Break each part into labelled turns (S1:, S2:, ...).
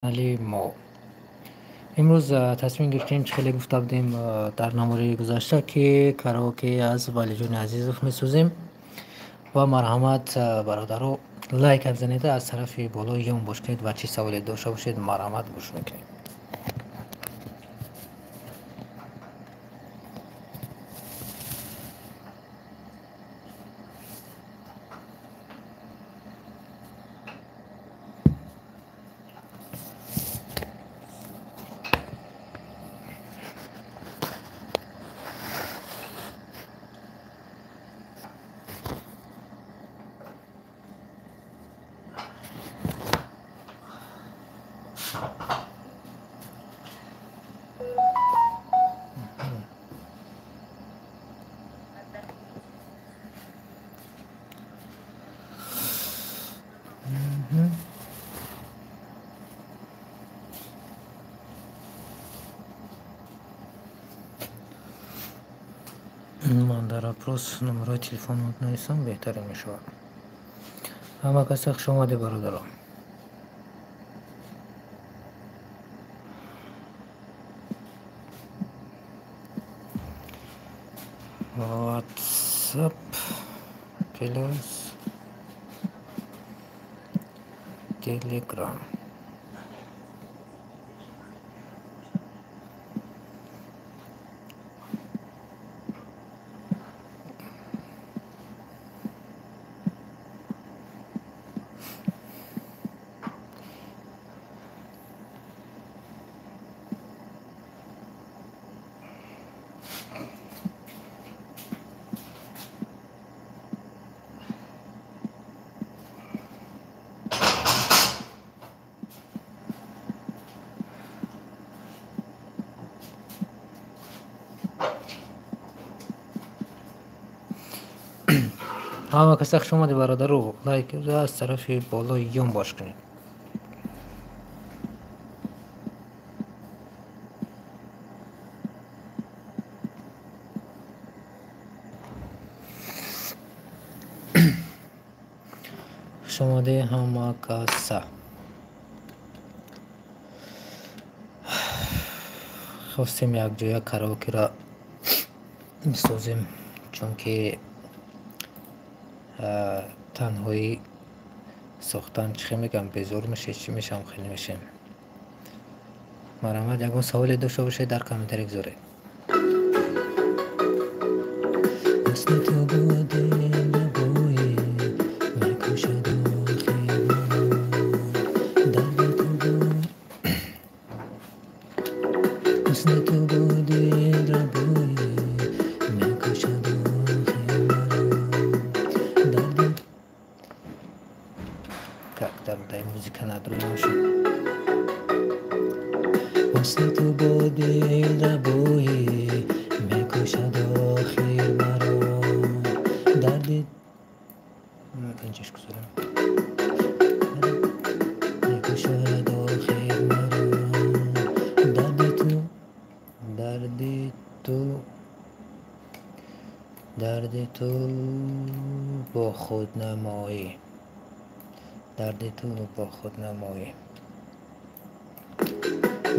S1: Канали мо. Имрӯз тасмим гирифтем, чӣ хеле гуфта будем дар намудаи гузашта, ки караоке аз Валиҷони Азизов месозем ва марҳамат, бародаро, лайк бизанед, аз тарафи боло ён бош кунед ва чӣ саволе дошта бошед, марҳамат, гӯш мекунем. Ман дар опрос номерои телефонот нависам, беҳтаре мешавад. Ҳама каса хуш омадед, бародаро. WhatsApp плюс Telegram. Ҳама каса хуш омадед, бародаро. Лайк аз тарафи болои ён бош кунед. Хуш омадед, ҳама каса. Хостем якҷоя караокеро бисозем, чунки танҳоӣ сохтан, чӣ хел мегӯям, безор мешед, чӣ мешавам, хеле мешем. Марҳамат, ягон саволе дошта бошед, дар комментария гузоред. Ҳусни ту бо дилрабоӣ мекушад охир маро, дарди ту бо ҳусни ту бо дилрабоӣ мекушад охир маро, дарди. Так, дар дай музика надруем шуд. Ҳусни ту бо дилрабоӣ мекушад охир маро, дарди инҷаш гузорем, мекушад охир маро, дарди ту, дарди ту, дарди ту бо худнамоӣ, дарди ту бо худнамоӣ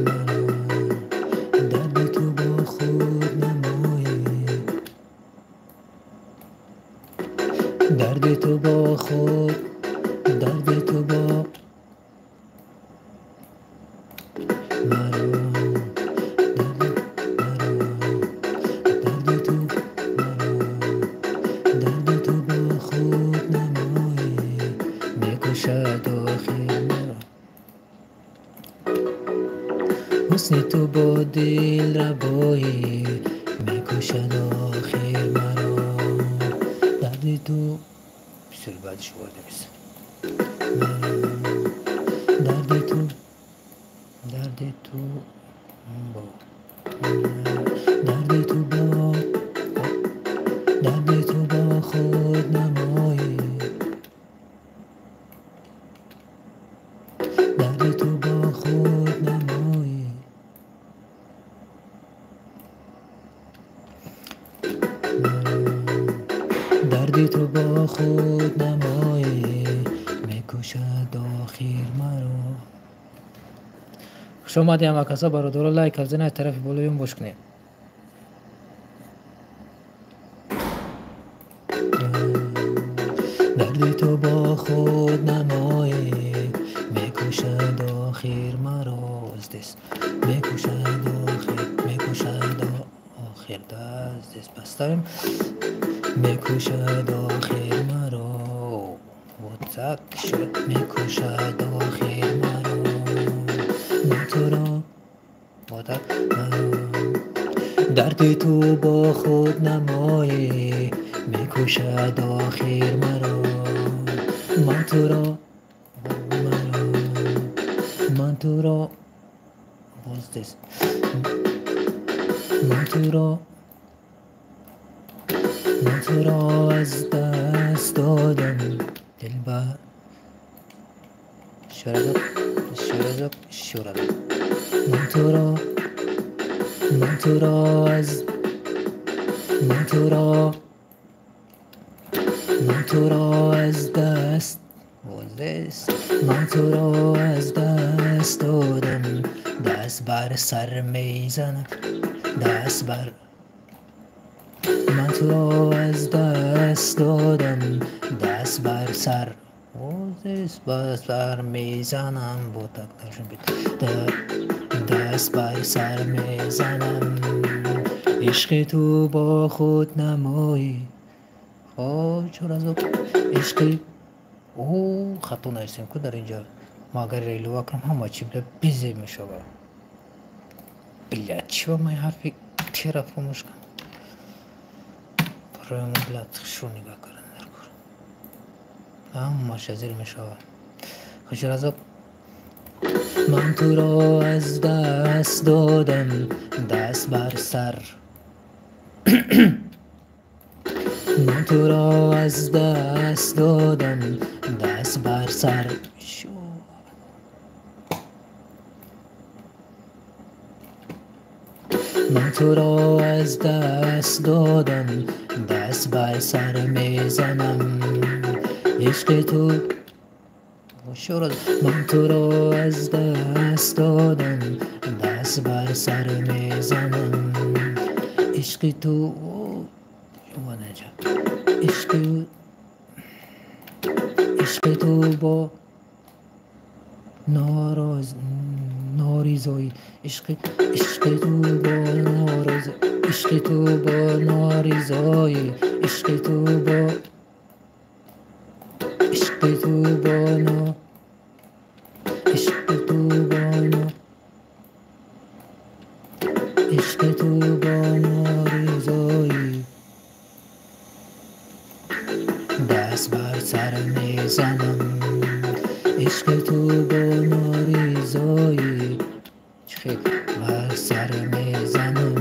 S1: маро, дарди ту бо худнамоӣ, дарди ту бо худ, дарди ту бо маро, дарди маро, дарди ту маро, дарди ту бо худнамоӣ мекушад охир маро, ҳусни ту бо дилрабоӣ мекушад охир маро, дарди ту. Бисёр баъдиш ворид мешавам. Маро, дарди ту, дарди ту бо, дарди ту бо, дарди ту бо худнамоӣ, дарди ту бо худнамоӣ маро, дарди ту бо худнамоӣ мекушад охир маро. Хуш омадед ҳама каса, бародаро, лайк бизанед, аз тарафи болоён бош кунед. Дарди ту бо худ намоӣ, мекушад охир маро здесь, мекушад охир, мекушад охир, да, здесь поставим, мекушад охир маро, вот так шуд, мекушад охир маро, ман туро, вот так, дарди ту бо худ намоӣ, мекушад охир маро, ман туро, маро, ман туро, вот здесь, ман туро, ман туро аз даст додам, дилбар, шуразок, шуразок, шуразок, ман туро, ман туро аз, ман туро, ман туро аз даст, вот здесь, ман туро аз даст додам, даст бар сар мезанам, даст бар, ман туро аз даст додам, даст бар сар, вот здесь, бар сар мезанам, вот так должно быть, даст бар сар мезанам, ишқи ту бо худ намоӣ. Хоб, чоразок, ишқи, о, хато нависем ку дар инҷа, ма агар илова кунам ҳама чи бля безеб мешавад. Бля, чиба ман ҳарфи тера фаромӯш кардам? Барои мо бля шу нигоҳ кардан дар кор. Ҳамааш зер мешавад. Хушразок, ман туро аз даст додам, даст бар сар, ман туро аз даст додам, даст бар сар, ман туро аз даст додам, даст бар сар мезанам, ишқи ту, ман туро аз даст додам, даст бар сар мезанам, ишқи ту, ишқи, ишқи ту бо норизоӣ, ишқи, ишқи ту бо нороз, ишқи ту бо норизоӣ, ишқи ту бо, ишқи ту бо но, ишқи ту бо но, ишқи ту бо норизоӣ, даст бар сар мезанам, ишқи ту бо норизоӣ, бар сар мезанам,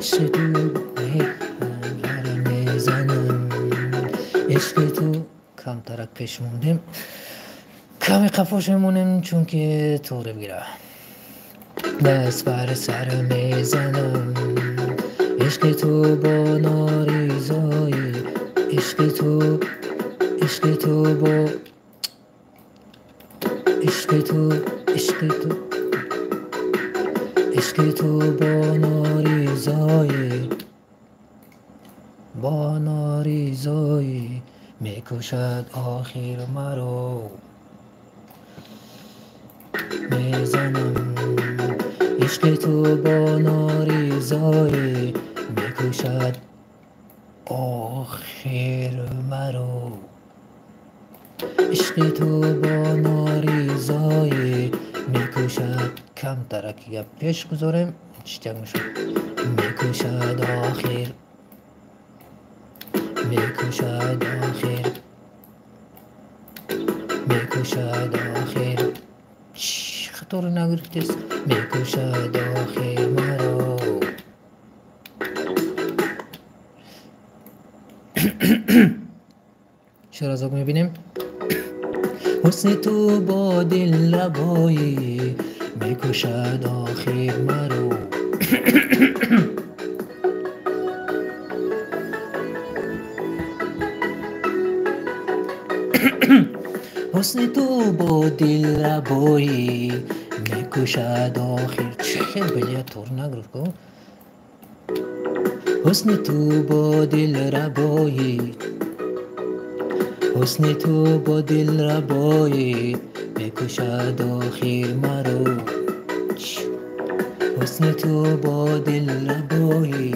S1: ишқи ту бар мезанам, ишқи ту. Камтарак пеш мондем, каме қафош мемонем, чунки торе бигира. Даст бар сар мезанам, ишқи ту бо норизоӣ, ишқи ту, ишқи ту бо, ишқи ту, ишқи ту, ишқи ту бо норизоӣ, бо норизоӣ, мекушад охир маро, мезанам, ишқи ту бо норизоӣ, мекушад охир маро, ишқи ту бо норизоӣ, мекушад. Камтараки гап пеш гузорем, читак мешавад. Мекушад охир, мекушад охир, мекушад охир, хаторо нагирифтест, мекушад охир маро. Чоразок мебинем. Ҳусни ту бо дилрабоӣ, мекушад охир маро. Ҳусни ту бо дилрабоӣ, Мекушад охир. Чӣ хел белия тур нагирифт ку? Ҳусни ту бо дилрабоӣ, ҳусни ту бо дилрабоӣ мекушад охир маро. Ҳусни ту бо дилрабоӣ,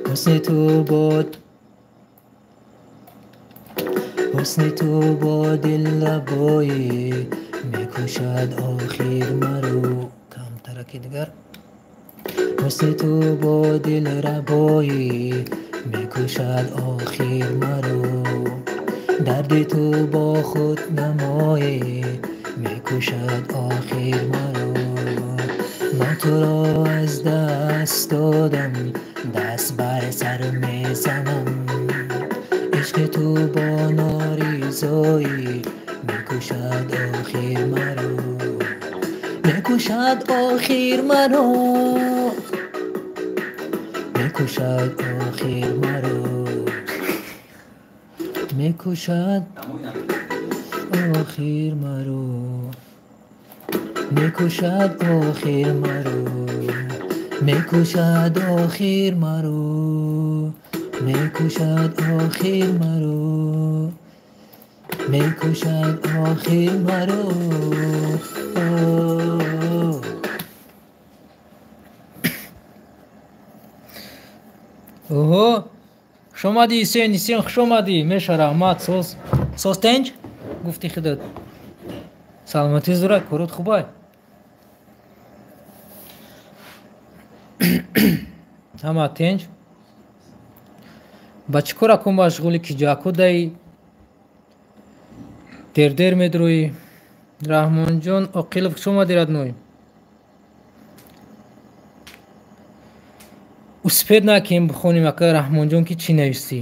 S1: ҳусни ту бо, ҳусни ту бо дилрабоӣ мекушад охир маро. Камтараки дигар. Ҳусни ту бо дилрабоӣ мекушад охир маро. Дарди ту бо худ намоӣ мекушад охир маро. Ман туро аз даст додам, даст бар сар мезанам. Ишқи ту бо норизоӣ мекушад охир маро. Мекушад охир маро. Мекушад охир маро. Мекушад охир маро. Мекушад охир маро. Мекушад охир маро. Мекушад охир маро. Мекушад охир маро. Оҳо, хуш омадӣ, Ҳусейн. Ҳусейн, хуш омадӣ. Меша, раҳмат. Соз, соз, тенҷ гуфти худат. Саломатӣ зура, корот хубай? Ҳама тенҷ. Ба чӣ кор акун машғулӣ, ки ҷаку даи дердер медрӯӣ? Раҳмонҷон Оқилов, хуш омадӣ, родной. Успеть накем бихонем, ака Раҳмонҷон, ки чӣ навистӣ.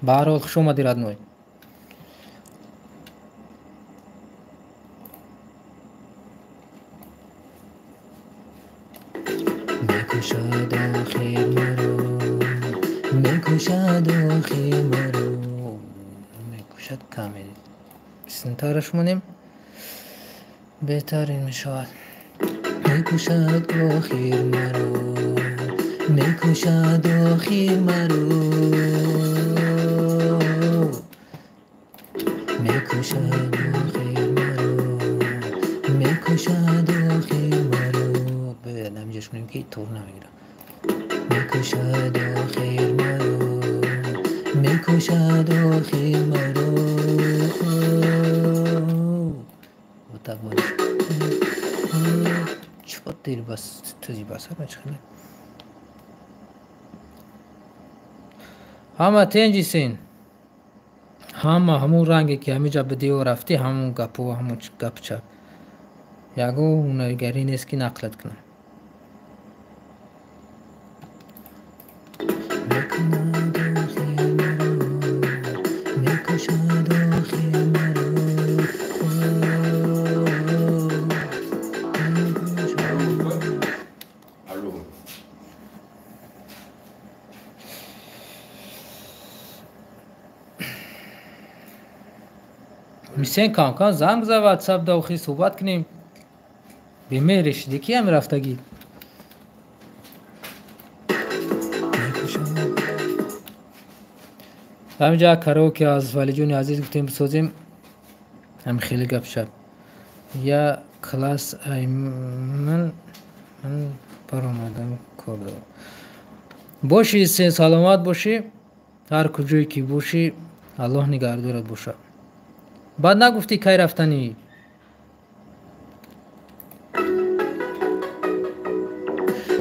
S1: Ба ҳар ҳол, хуш омадӣ, родной. Мекушад охир маро. Мекушад охир маро. Мекушад каме. Синтараш монем. Беҳтарин мешавад. Мекушад охир маро. Мекушад охир маро. Мекушад охир маро. Мекушад охир маро. Намҷаш кунем, ки тур намегирам. Мекушад охир маро. Мекушад охир маро. Вот так вот. Чӣ дер бас тӯзи бас ҳама чӣ хеле. Ҳама тенҷисен. Ҳама ҳамун ранге, ки ҳамиҷа бидиё рафтӣ, ҳамун гапу, ҳамун гапчап. Ягон ҳунаргарӣ нест, ки нақлат кунам. Мекунад охир маро. Мекушад охир маро.
S2: Алло.
S1: Мисен, кам-кам занг за ватсап да, охи суҳбат кунем. Бемеҳре шудӣ, ки ҳами рафтагӣ? Ҳаминҷа караоке аз Валиҷони азиз гуфтем бисозем. Ҳами хеле гап шаб. Я класс ай ман баромадам, кор дорам. Бошӣ, сен, саломат бошӣ. Ҳар куҷое ки бошӣ, Аллоҳ нигаҳдорат бошад. Баъд нагуфтӣ, кай рафтанӣ?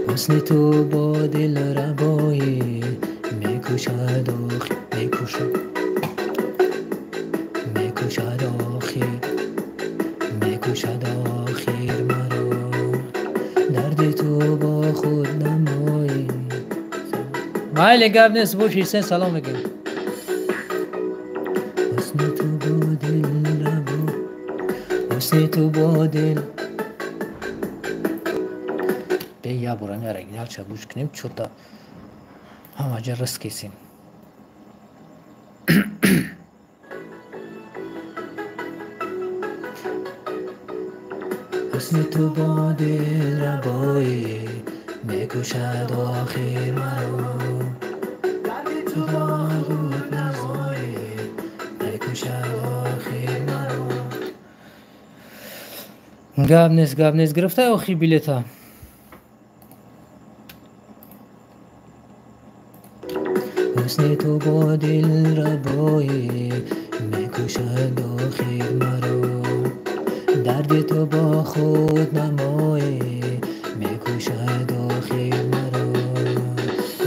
S1: Ҳусни ту бо дилрабоӣ мекушад охир, мекушад, мекушад охир, мекушад охир маро. Дарди ту бо худ намоӣ. Майли, гап нест, боши, сен, салом мегӯем. Ҳусни ту бо дилрабо, ҳусни ту бо дил. Бе як борам як оригиналча гӯш кунем, чота ҳама ҷа рис кесем. Ҳусни ту бо дилрабоӣ мекушад охир маро. Дарди ту бо худнамоӣ мекушад охир маро. Гап нест, гап нест. Гирифтай охир билета? Ҳусни ту бо дилрабоӣ мекушад охир маро. Дарди ту бо худнамоӣ мекушад охир маро.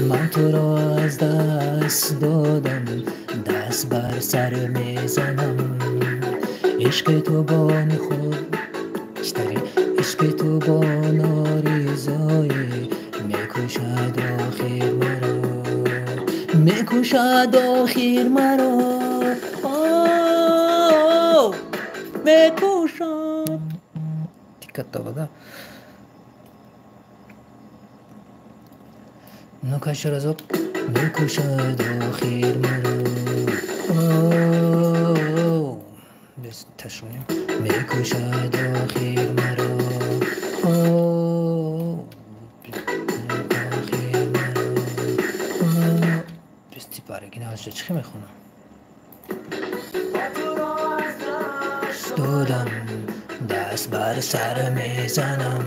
S1: Ман туро аз даст додам, даст бар сар мезанам. Ишқи ту бо худ ишқи ту бо норизоӣ мекушад охир маро. Мекушад охир маро. Мекушад. Тикатова, да? Ну-ка ещё разок. Мекушад охир маро. Без ташунем. Мекушад охир маро. Охир маро. Без типа оригиналша чӣ мехонам? Додам, даст бар сар мезанам.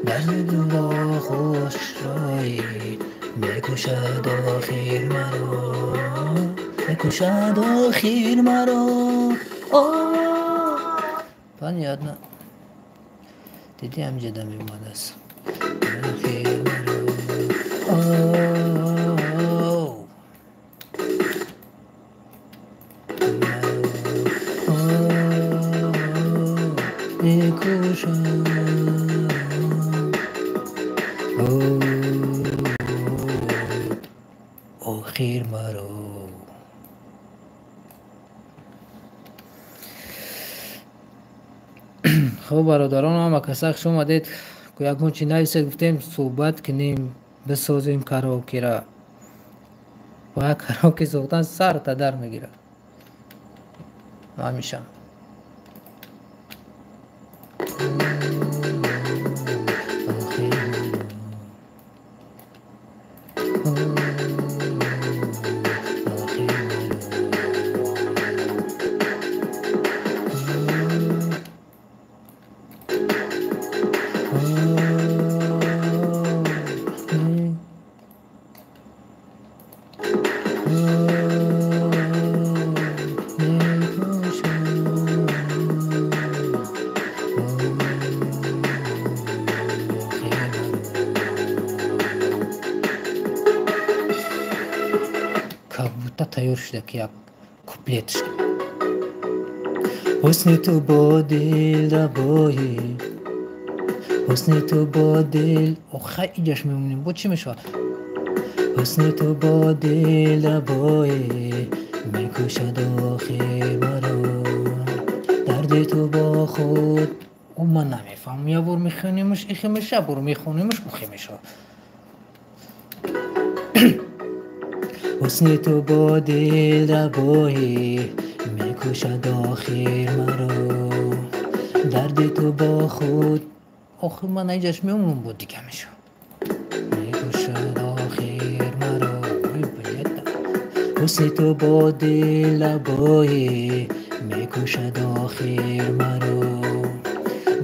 S1: Дарди ту бо хушрӯӣ мекушад охир маро. Мекушад охир маро. Понятно. Диди ҳамҷода меомадааст. Охир маро. Охир маро. Хуб, бародарон, ҳама каса хуш омадед. Ягон чи нависед, гуфтем суҳбат кунем, бисозем караокера. Ва караоке сохтан сарта дар мегирад. Ҳамеша. Тайёр шуда ки як куплетш. Ҳусни ту бо дилрабоӣ, ҳусни ту бо дил. Охай иҷаш мемонем, бо чӣ мешавад? Ҳусни ту бо дилрабоӣ мекушад охир маро. Дарди ту бо худ. Ман намефаҳмам. Як бор мехонимаш ихе мешавад, як бор мехонимаш ухе мешавад. Ҳусни ту бо дилрабоӣ мекушад охир маро. Дарди ту бо худ. Охир ман иҷаш меомам, бо дига мешавад. Мекушад охир маро. Ҳусни ту бо дилрабоӣ мекушад охир маро.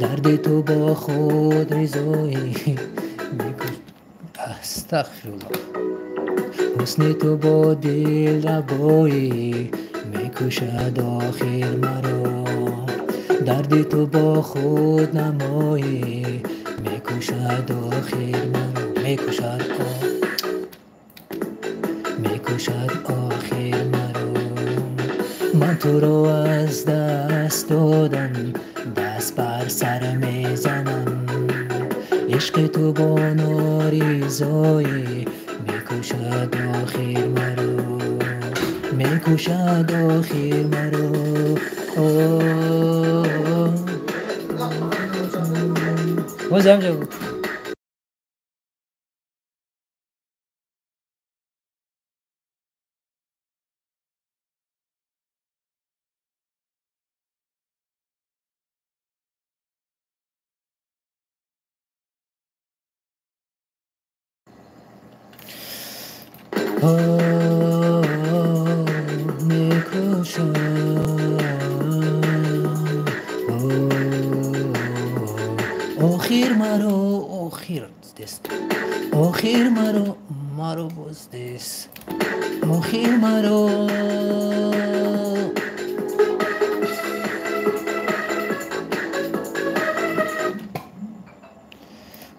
S1: Дарди ту бо худ ризоӣ мекушад. Астағфируллоҳ. Ҳусни ту бо дилрабоӣ мекушад охир маро. Дарди ту бо худнамоӣ мекушад охир маро. Мекушад мекушад охир маро. Ман туро аз даст додам, даст бар сар мезанам. Ишқи ту бо норизоӣ мекушад охир маро. Мекушад охир маро. Боз ҳамҷо. Мекушад, охир маро, охир дест, охир маро, маро боз дест, охир маро.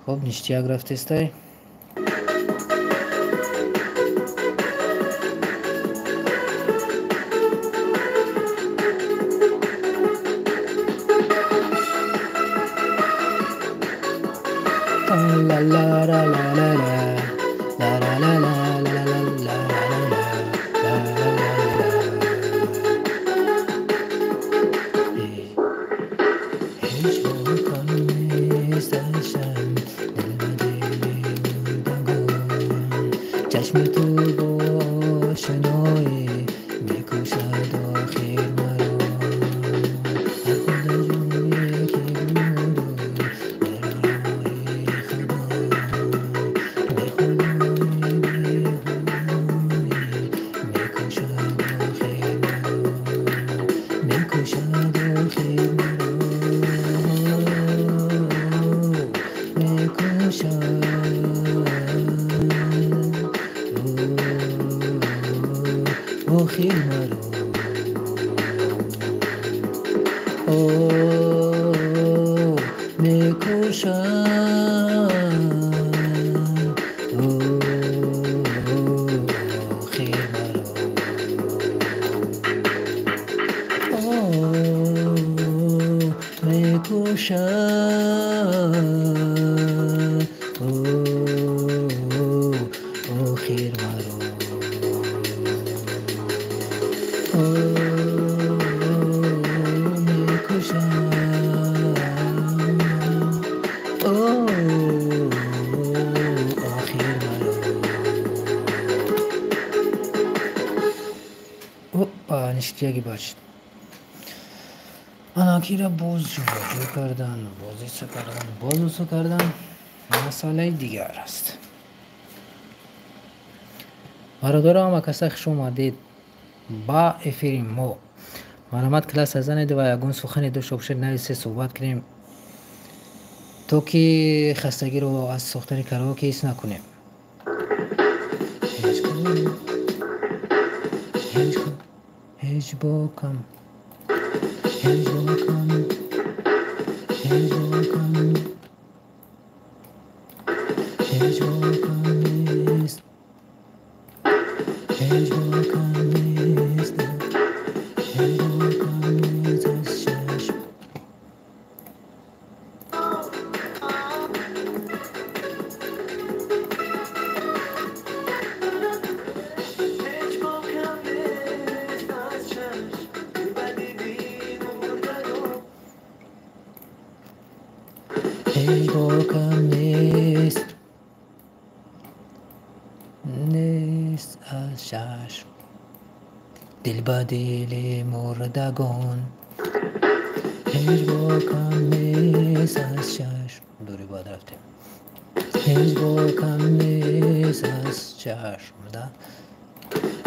S1: Хоб, ништяк рафтестай. Чашми ту бо ошноӣ мекушад охир маро. Ҳар худаҷое ки буду дар роҳи худо, бе худои бехудоӣ мекушад охир маро, мекушад охир маро, мекушад охир маро. Мекушад охир маро, мекушад охир маро, мекушад охир маро. Опа, ништяки бачид. Анакира боз ҷобаҷо кардан, боз иса кардан, боз уса кардан масъалаи дигар аст. Бародаро, ҳама каса хуш омадед ба эфири мо. Марҳамат, класс занед ва ягон сухане дошта бошед, нависе, суҳбат кунем, то ки хастагиро аз сохтани караоке ҳис накунем. Ҳеҷ бокам, ҳеҷ бокам, ҳеҷ бокам, ҳеҷ бокам нест, ҳеҷ бокам нест, ҳеҷ бокам нест аз чашм. Ҳеҷ бокам нест, нест аз чашм. Дил ба дили мурдагон, ҳеҷ бокам нест аз чашм. Дури бад рафтем. Ҳеҷ бокам нест аз чашм, да?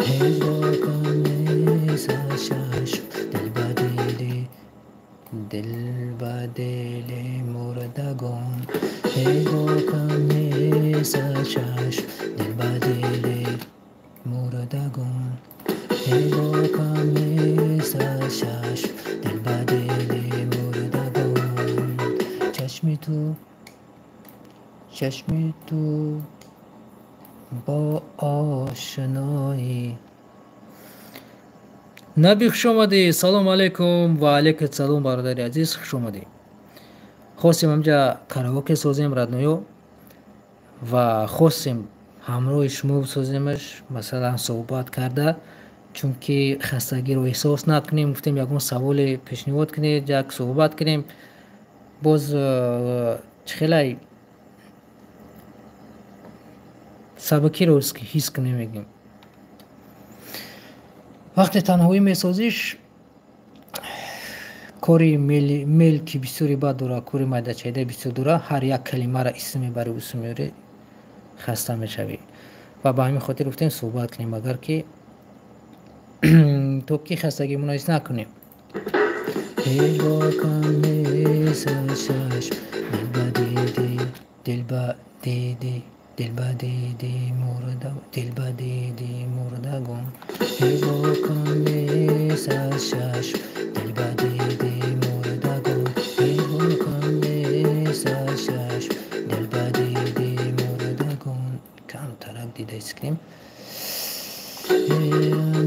S1: Ҳеҷ бокам нест аз чашм. Дил ба дили, дил ба дили мурдагон, ҳеҷ бокам нест аз чашм. Дил ба дили мурдагон, ҳеҷ бокам нест аз чашм. Дил ба дили мурдагон. Чашми ту, чашми ту бо ошноӣ. Наби, хуш омадӣ. Салом алайкум. Ва алайкум салом, бародари азиз, хуш омадӣ. Хостем ҳамҷа караоке созем, родной ё, ва хостем ҳамроҳи шумо бисоземаш, масалан суҳбат карда, чунки хастагиро эҳсос накунем. Гуфтем, ягон саволе пешниҳод кунед, як суҳбат кунем. Боз чӣ хелай сабукиро ҳис кунем, мегӯем. Вақте танҳоӣ месозиш, кори мел ки бисёри бад дора, кори майдачайда бисёр дора, ҳар як калимаро исм мебарӣ, усм меёрӣ, хаста мешавӣ. Ва ба ҳамин хотир гуфтем суҳбат кунем, агар ки то ки хастагимонро ҳис накунем. Ҳеҷ бокам нест аз чашм, дил ба диди, дил ба диди, дил ба диди мурда, дил ба диди мурдагон. Ҳеҷ бокам нест аз чашм, дил ба диди мурдагон. Ҳеҷ бокам нест аз чашм, дил ба диди мурдагон. Камтарак дида ҳис кунем.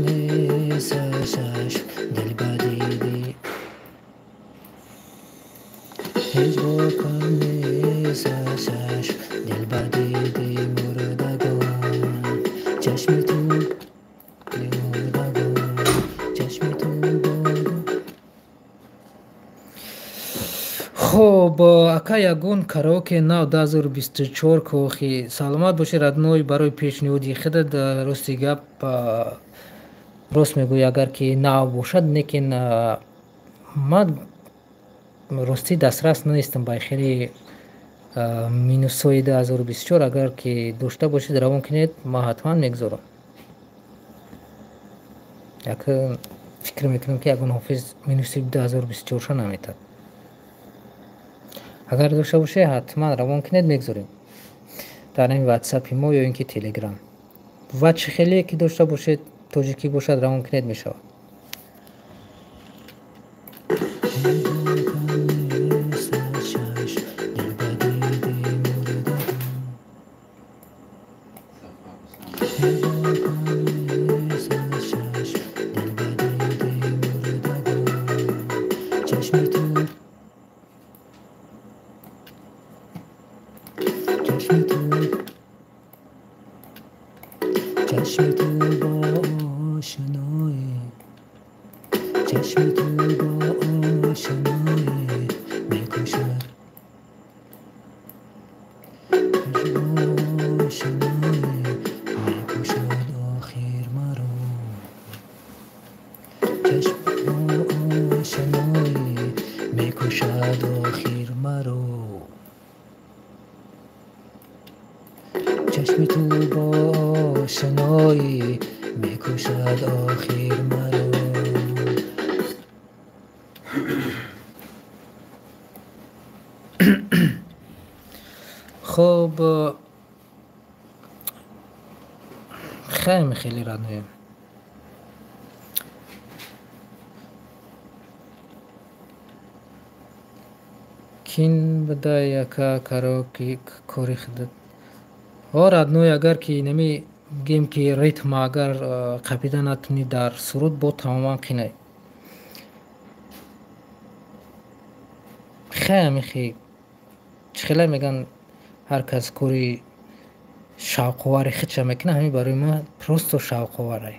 S1: Нест аз чашм, дил ба диди, ҳеҷ бокам нест аз чашм, дил ба диди мурдагон. Чашми ту мурдагон, чашми ту бод. Хоб, ака, ягон караоке нав 2024 кохи. Саломат бошӣ, родной, барои пешниҳоди худат. Рости гап, рост мегӯӣ, агар ки нав бошад, лекин ман ростӣ дастрас нестам ба хеле минусҳои 2024. Агар ки дошта бошед, равон кунед, ман ҳатман мегузорам. Як фикр мекунам, ки ягон ҳофиз минуси 2024-ша наметад. Агар дошта бошед, ҳатман равон кунед, мегузорем дар ҳамин ватсапи мо ё ин ки телеграм. Ва чӣ хеле ки дошта бошед, тоҷикӣ бошад, равон кунед, мешавад. Чашми ту бо ошноӣ, чашми ту бо ошноӣ мекушад, ошноӣ мекушад охир маро. Чашми бо ошноӣ мекушад охир маро. Чашми ту бо ошноӣ мекушад охир маро. Хоб, хеле хеле родной. Кин бадай, ака, караоке кори худат. О, родной, агар ки нами гем ки ритм агар қапида натунӣ дар суруд, бо тамоман қинай. Хеле мехи чӣ хеле меган, ҳар кас кори шавқовари худша мекунад, ҳамин барои ман просто шавқоварай.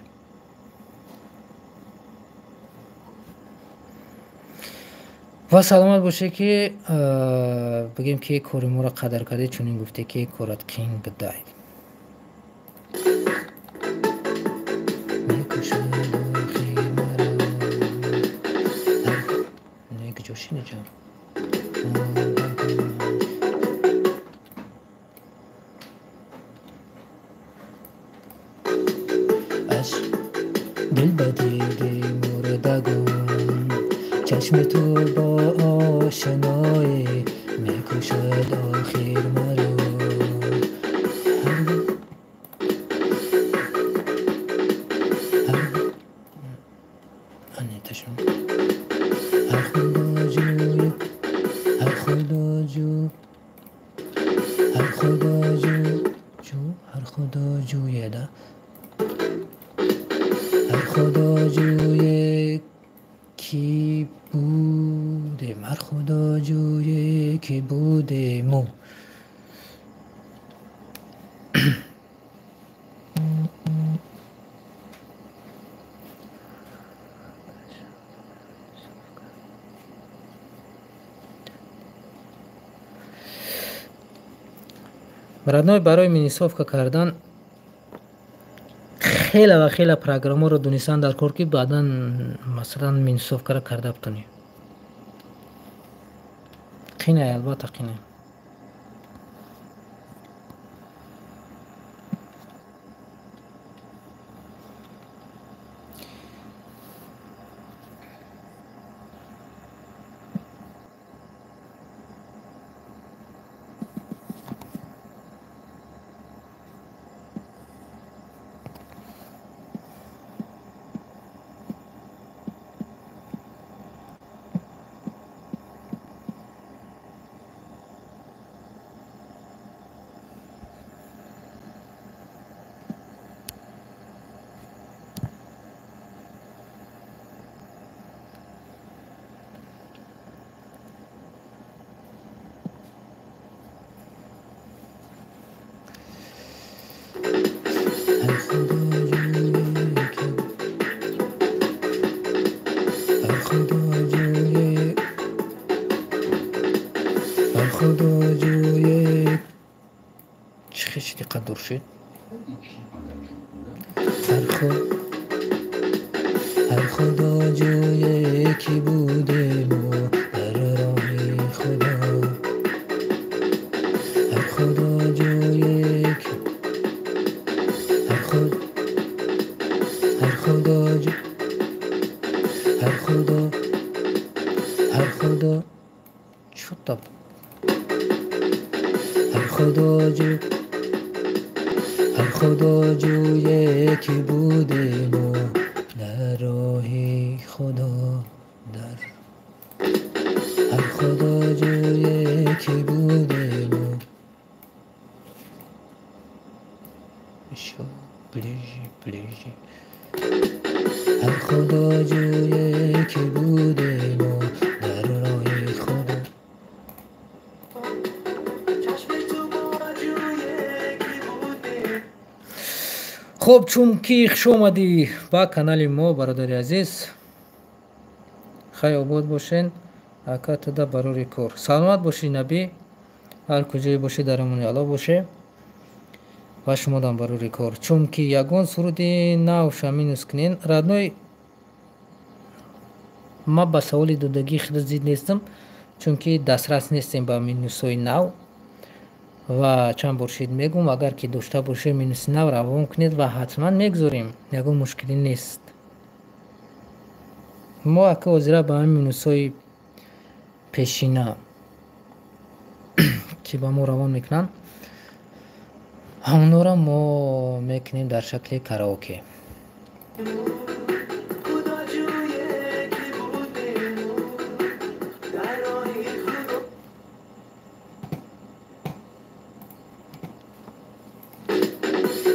S1: Ва саломат боше, ки бигем ки кори моро қадр кардӣ, чунин гуфте ки корат қин будай. Мекушад охир маро. Не, куҷо шиниҷа? Аз дил ба диди мурдагон, чашми ту бо ошноӣ мекушад охир маро. Ҳар худоҷӯй, ҳар худоҷӯ, ҳар худоҷӯ, ҳар худоҷӯеда, ҳар худоҷӯе ки будем, ҳар худоҷӯе ки будему. Родной, барои минусовка кардан хеле ва хеле программаро донистан дар кор, ки баъдан масалан минусовкаро карда битонӣ. Қинай, албатта қинай. Ҳар худоҷӯе чӣ хел диққат дур шуд? Ҳар худоҷӯе ки будему дар роҳи Худо, ҳар худоҷӯе ки ҳар худоҷӯ ҳар худо ҳар худо чӯта ҳар худоҷӯ ҳар худоҷӯе ки будему дар роҳи Худо, дар ҳар худоҷӯе ки будему. Ещё ближе, ближе. Ҳар худоҷӯе ки будему дар роҳи Худо. Хуб, чунки хуш омадӣ ба канали мо, бародари азиз, хай обод бошен, ака туда барори кор. Саломат бошӣ, Набӣ, ҳар куҷое бошӣ дар амони Аллоҳ боше ва шумодам барори кор. Чунки ягон суруди навша минус кунен, родной, ма ба саволи додагии худо зид нестам, чунки дастрас нестем ба минусҳои нав ва чанд бор шид мегӯм, агар ки дошта бошед минуси нав равон кунед ва ҳатман мегузорем, ягон мушкилӣ нест. Мо ака ҳозира ба ҳамин минусҳои пешина ки ба мо равон мекунанд, ҳамонҳоро мо мекунем дар шакли караоке. Ҳар худоҷӯе ки будему дар роҳи Худо,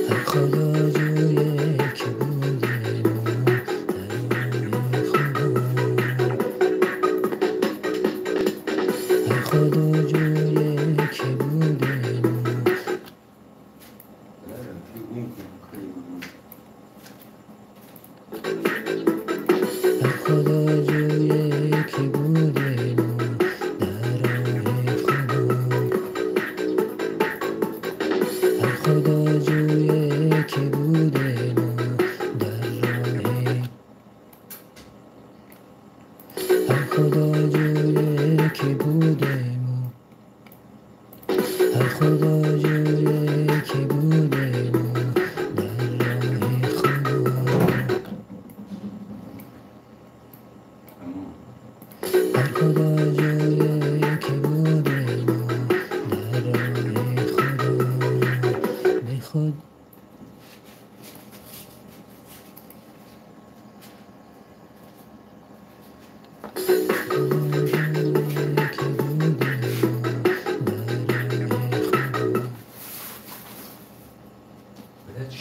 S1: ҳар худоҷӯе ки будему. Ҳар худоҷӯе ки будему дар роҳи Худо, ҳар худоҷӯе ки будему дар роҳи, ҳар худоҷӯе ки будему, ҳар худоҷӯе ки будему дар роҳи Худо. Ҳар худоҷӯе ки будему дар роҳи Худо, бехуд худоҷӯе ки будему дар роҳи Худо.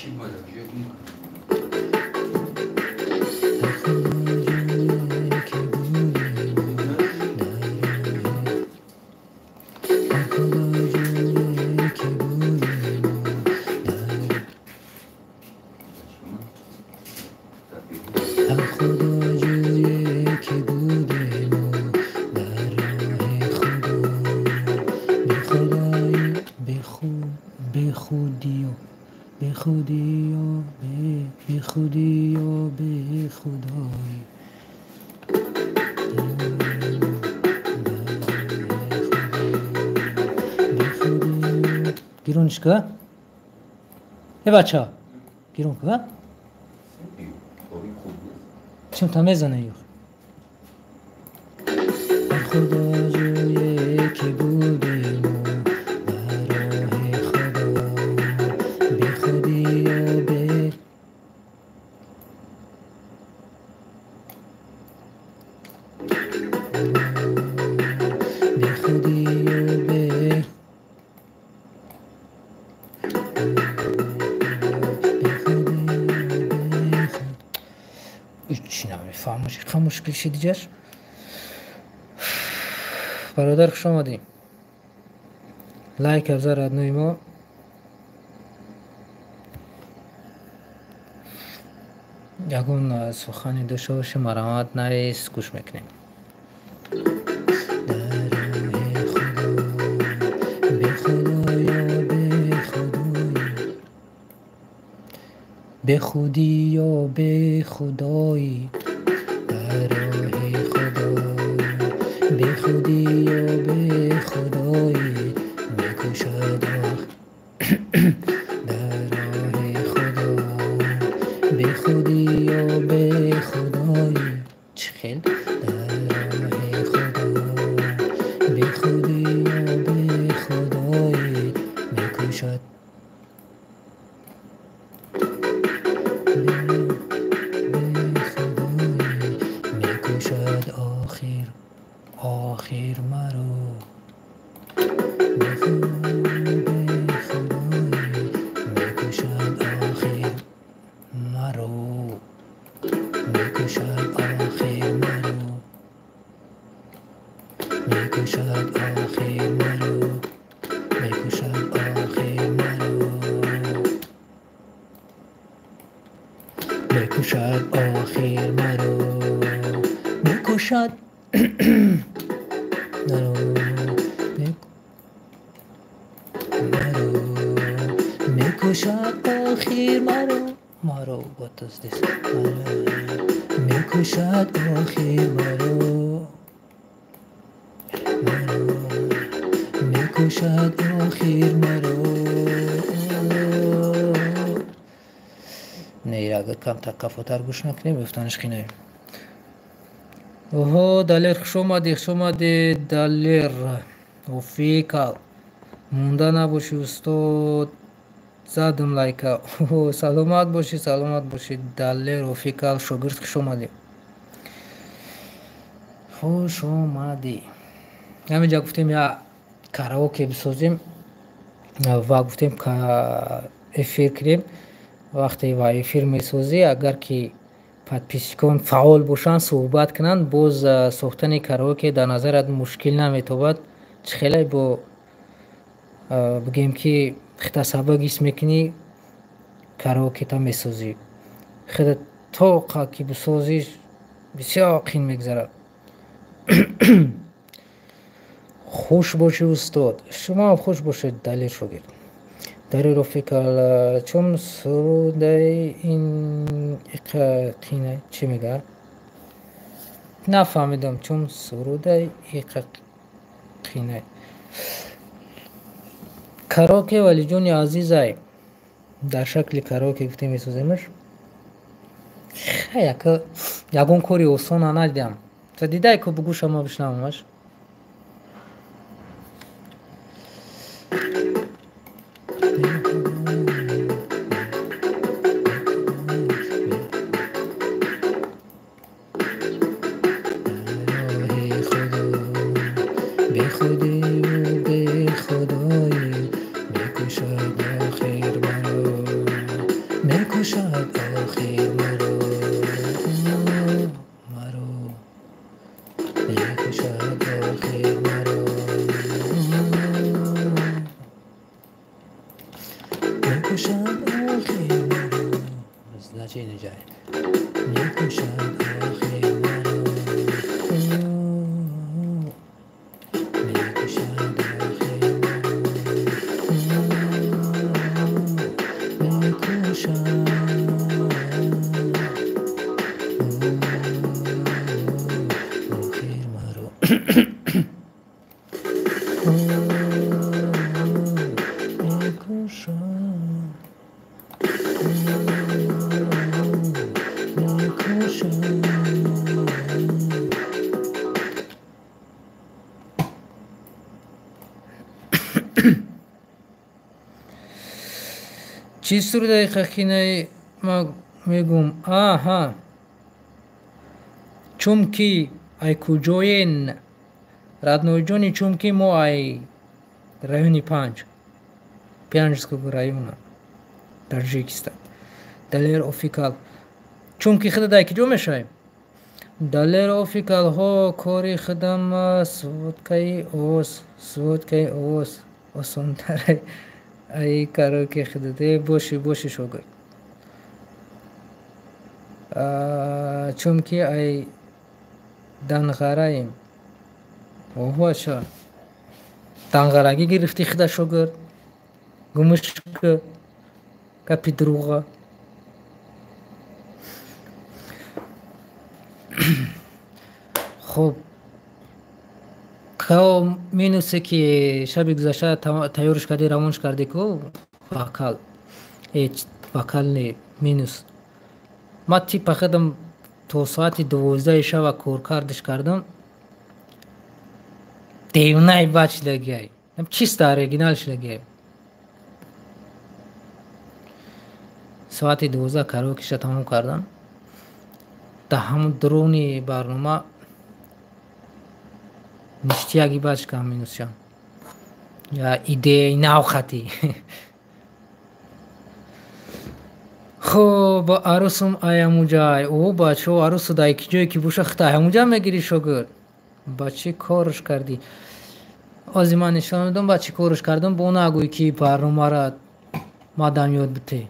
S1: Ҳар худоҷӯе ки будему дар роҳи, ҳар худоҷӯе ки будему дар, ҳар худоҷӯе ки будему дар роҳи Худо, бехудои бехудиё бехудиё бехудиё бехудои бехудиё. Гирониш ка? Э бача, гирон ка? Чим та мезане юх? Ҳар худоҷӯе ки будему дар роҳи Худо, бехудиё бе бехудиё бе бехудиё бехуд. Ич намефаҳмам, чӣ мушкил шид ҷаш? Бародар, хуш омадӣ. Лайк афзар родной мо. Ягон сухане дошта бошем, марҳамат навис, гӯш мекунем. Дар роҳи Худо, Бехудӣ ё бехудоӣ дар роҳи Худо, бехудӣ ё бехудоӣ мекушад дар роҳи Худо, бехудӣ ё бехудоӣ чӣ хел дар роҳи Худо, бехудӣ ё бехудоӣ мекушад мекушад охир, охир маро, бехудоӣ мекушад охир маро, мекушад охир маро, мекушад охир маро, мекушад охир маро, мекушад охир маро, мекушад маро, маро, мекушад охир маро, маро. What is this? Мекушад охир маро, маро, мекушад охир маро. Не, агар камтар қафотар гӯш накунем, мефтаниш қинаем. Оҳо, Далер, хуш омадӣ, хуш омадӣ, Далер Офикал. Монда набошӣ, устод, задам лайка. Саломат бошӣ, саломат бошӣ, Далер Офикал, шогирд, хуш омадӣ, хуш омадӣ. Ҳаминҷа гуфтем я караоке бисозем ва гуфтем эфир кунем. Вақте ва эфир месозӣ, агар ки подписчикон фаъол бошанд, суҳбат кунанд, боз сохтани караоке дар назарат мушкил наметобад. Чӣ хеле бо бигем ки хитасабак ҳис мекунӣ, караокета месозӣ, худа тоқа ки бисозӣ бисёр қин мегузарад. Хуш бошӣ, устод, шумоам хуш бошед, Далер шогирд. Далер Офикал, чун сурудаи ин иқа қина чӣ мегӯяд? Нафаҳмидам. Чун сурудаи иқа қина. Караоке, валиҷони азизай, дар шакли караоке гуфтем месоземаш. Яка ягон кори осона надидам. Та дидай ку бугӯша ма бишнавамаш. Бехудию бехудоӣ мекушад охир маро, мекушад охир маро, маро, мекушад охир маро, мекушад охир маро. Значение ҷай мекушад охир маро, мекушад охир маро, мекушад охир маро, мекушад, мекушад. Чӣ сурудаи қақинаи ма мегум? Аҳа, чунки ай куҷоен, роднойҷони? Чунки мо ай райони Панҷ, Панҷского района, Таҷикистон. Далер Офикал, чунки худа дай киҷо мешавем? Далер Офикалҳо, кори худам сводкаи овоз, сводкаи овоз осонтар ай караоке худате. Боши, боши, шогирд. Чунки ай Данғараем. Оҳо, аша данғарагӣ гирифтӣ худа, шогирд, гумиш ки гапи дурӯға. Хуб, минусе ки шаби гузашта тайёрш кардӣ, равонш кардӣ ку вокал, вокал не, минус. Ма типа худам то соати 12 шаба коркардиш кардам. Девнаи бад шидагиай, чисто оригинал шидагиай. Соати 12 караокеша тамом кардам. Дар ҳамон дуруни барнома ништияги бад шикам минусшам. Идеяи нав хатӣ. Хуб, арӯсум аямуҷай. О, бачаҳо, арӯсу дар ки ҷое ки боша хита аямуҷа мегирӣ, шогирд. Ба чӣ корш кардӣ? Ози ман нишон медам ба чӣ корш кардам, бо нагӯй ки барномара мадам ёд бите.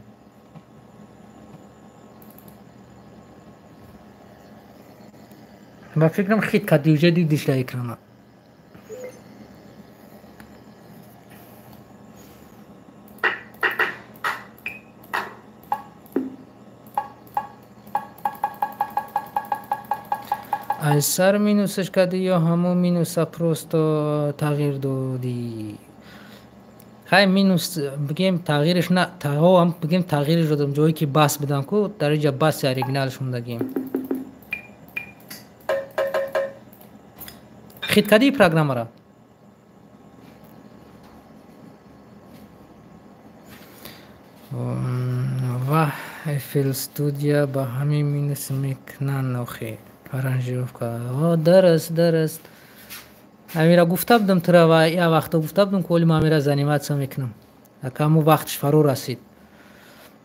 S1: Ба фикрам хит кардӣ, уже дидиш дар экрана. Аз сар минусаш кардӣ ё ҳамон минуса просто тағйир додӣ? Хай, минус бигем тағйираш на, ҳам бигем тағйираш додам, ҷое ки бас будам ку, дар инҷа баси оригиналш мондагим. Хит кардӣ программара? Ва FL Studio ба ҳамин минус мекунанд охи. Аранжировка. О, дараст, дараст. Амира гуфта будам тура ва я вақто гуфта будам, ки оли ман амира заниматься мекунам. Акаму вақтш фаро расид.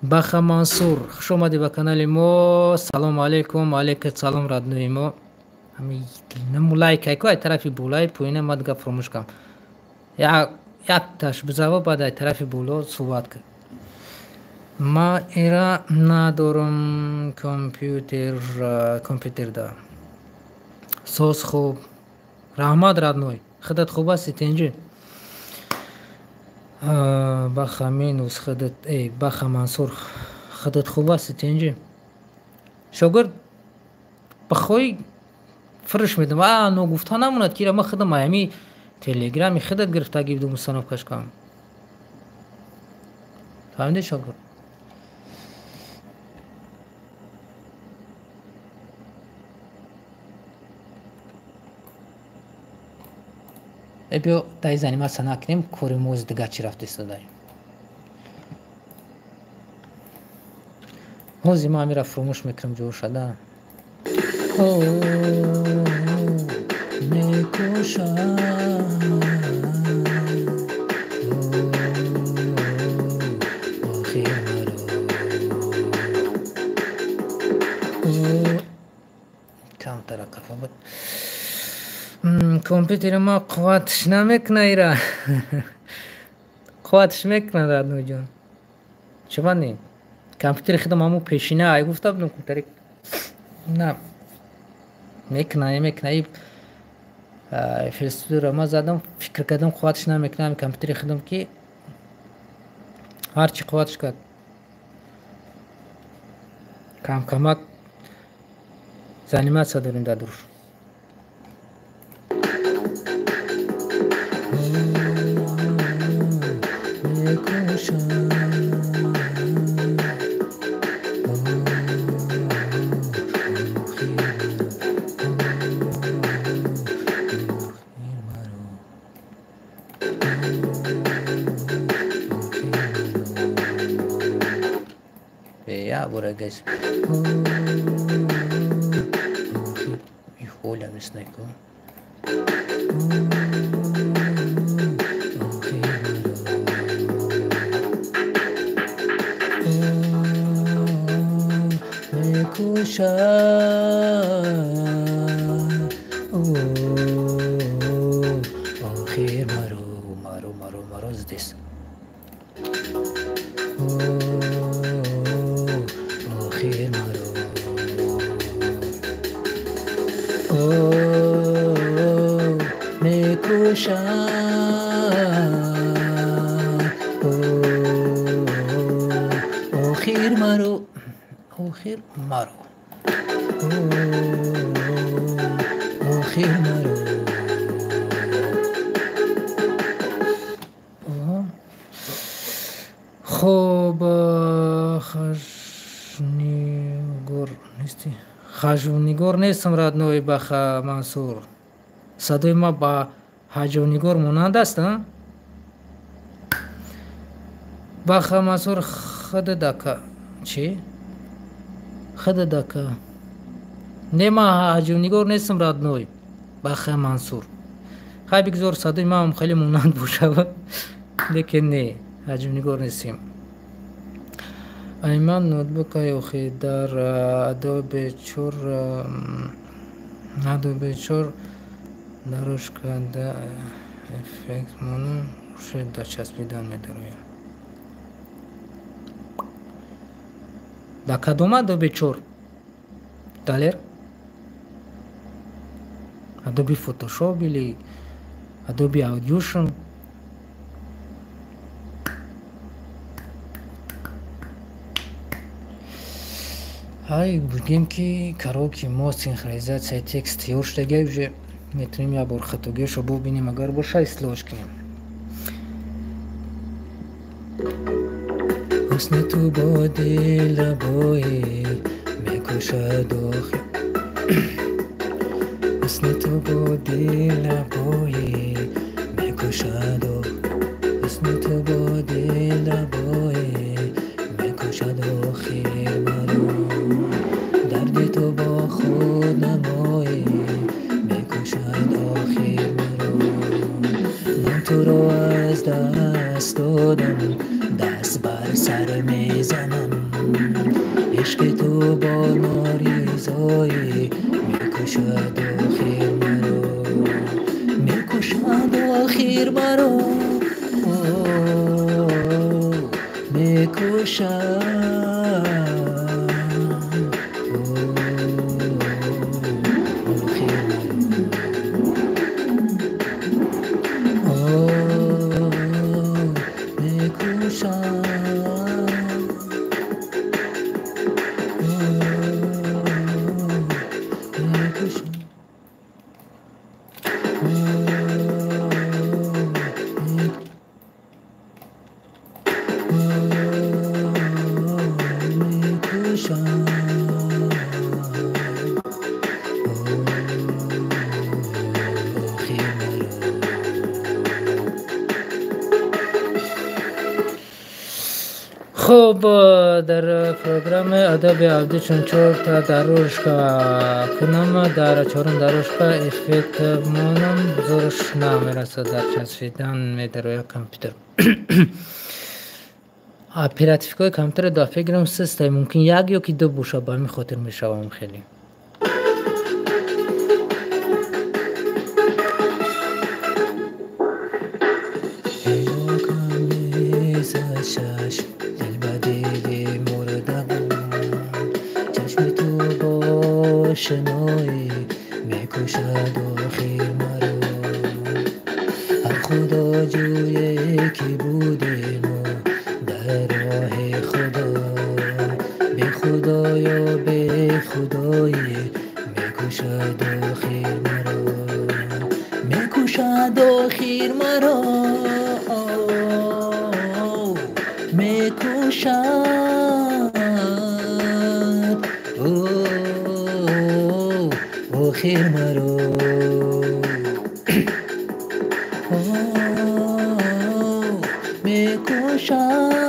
S1: Баха Мансур, хуш омадӣ ба канали мо. Салому алейкум, алейкум салом, роднои мо. Ҳами лайк айко ай тарафи болаи поина ма дига фуромӯш кардам. Якташ бизаво, баъд ай тарафи боло суҳбат кар. Ма ира надорам компютерда. Соз хуб. Раҳмат, родной. Худат хуб ҳастӣ, тинҷӣ? Баха минус худат, эй, Баха Мансур, худат хуб ҳастӣ, тинҷӣ? Шогирд, бихоҳӣ фурӯш медам. А, ногуфта намонад, ки ира ма худам ҳами телеграми худат гирифтагӣ будум, установкаш кардам. Фаҳмидӣ, шогирд? Биё дай заниматься накунем, кори мози дига чӣ рафта истодаем. Ҳози ман амира фуромӯш мекунам ҷӯшада. Мекушам. Охир маро. Камтара қафа буд. Компютери ма қувватш намекуна ира. Қувватш мекунад, родноҷон. Чиба не? Компютери худам ҳамун пешина ай гуфта будам, компютери на мекуна, мекуна. FL Studio-ро ма задам, фикр кардам қувватш намекуна компютери худам, ки ҳарчи қувватш кард. Камкамак заниматься дорем дар душ. Газ. Оля мяснику. Охир маро, маро, маро, маро здесь. Охир маро. Мекушам. Охир маро, охир маро. Охир маро. Хоб, хажнигор нести? Хажвнигор нестам, родной Баха Мансур. Садои ма ба ҳаҷвнигор монанд аст, а? Баха Мансур хдадака. Чӣ? Хдадака. Не, ма ҳаҷвнигор нестам, родной Баха Мансур. Хай, бигзор садои маам хеле монанд бошад, лекин не, ҳаҷвнигор нестем. Айман ноутбукай охи дар Adobe 4, Adobe 4 дорожка да эффект монам, уже да часпидан медароям. Да кадом Adobe 4? Далер? Adobe Photoshop или Adobe Audition? Ай, бигем ки караоке мо синхронизатсияи текст тайёр шудагиай, уже метавонем як бор хатогиашро бубинем, агар боша ислоҳш кунем. Ҳусни ту бо дилрабоӣ мекушад охир, ҳусни ту бо дилрабоӣ мекушад, ҳусни ту бо дилрабоӣ мекушад охир маро. Дарди ту бо худ намоӣ мекушад охир маро. Ман туро аз даст додам, даст бар сар мезанам. Ишқи ту бо норизоӣ мекушад охир маро, мекушад охир маро, мекушад охир маро, мекушад. Хуб, дар программаи Adobe Audition чорта дорожка кунам, дар чорум дорожка эффект монам, зорш намерасад, дар часпидан медарояд компютер. Оперативкаи компютерро дафъа гирам систай, мумкин як ё ки ду боша, ба ҳамин хотир мешавам хеле. Чашми ту бо ошноӣ мекушад охир маро. Ҳар худоҷӯе ки будему дар роҳи Худо, бехудоё бехудоӣ мекушад охир маро, мекушад охир маро, мекушад охир маро, мекушад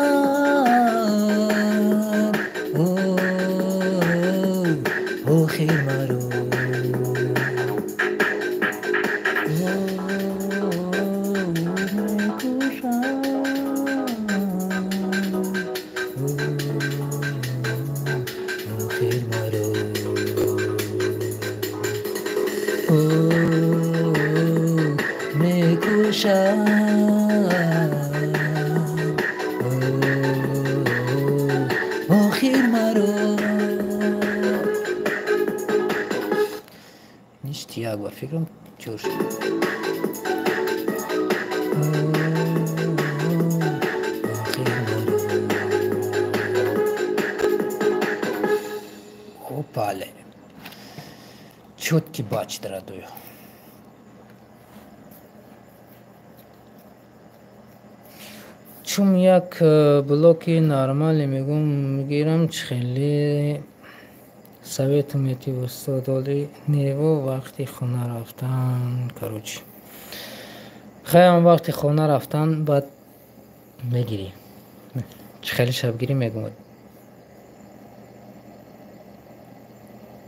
S1: охир маро. Охир маро, мекушад охир маро. Ништяк, ба фикрам чор шуд. Охир маро. Опале. Чётки бач драдую. Бачум як блоки нормалӣ мегум мегирам, чӣ хеле совету мети устод оли нево вақти хона рафтан, короче. Хаям вақти хона рафтан баъд мегирӣ. Чӣ хеле шабгирӣ мегум.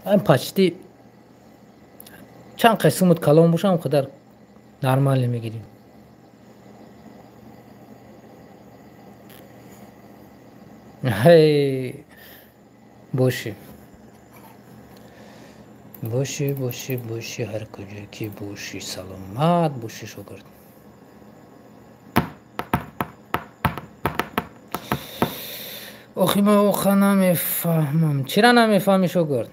S1: Ам почти чанд қисмат калон бошам қадар нормалӣ мегирӣ. Ҳей бошӣ. Бошӣ, бошӣ, бошӣ, ҳар куҷо ки бошӣ, саломат бошӣ, шогирд. Охи ман оха намефаҳмам. Чира намефаҳмӣ, шогирд?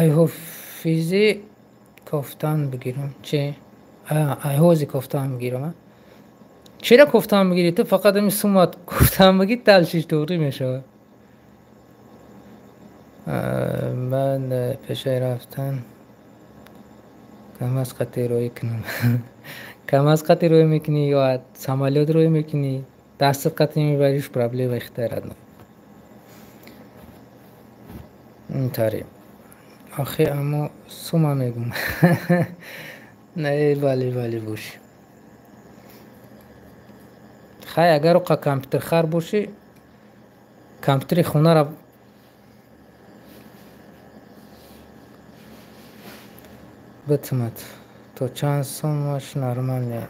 S1: Айҳофизи кофтан бигирам. Чи? Айҳози кофтан бигирам. Чира кофтан бигирӣ? Ту фақат ами сумат кофтан бигир, далшиш туғри мешавад. Баъд пешаи рафтан камаз қати рӯй кунам. Камаз қати рӯй мекунӣ ё самолёт рӯй мекунӣ, дастат қати мебариш, проблема ихтиёрат. Интари. Охи аммо сума мегум. Не, бале, бале бошӣ. Хай агар оқа компютерхар бошӣ, компютери хонаро битумад. То чанд сумаш нормалне?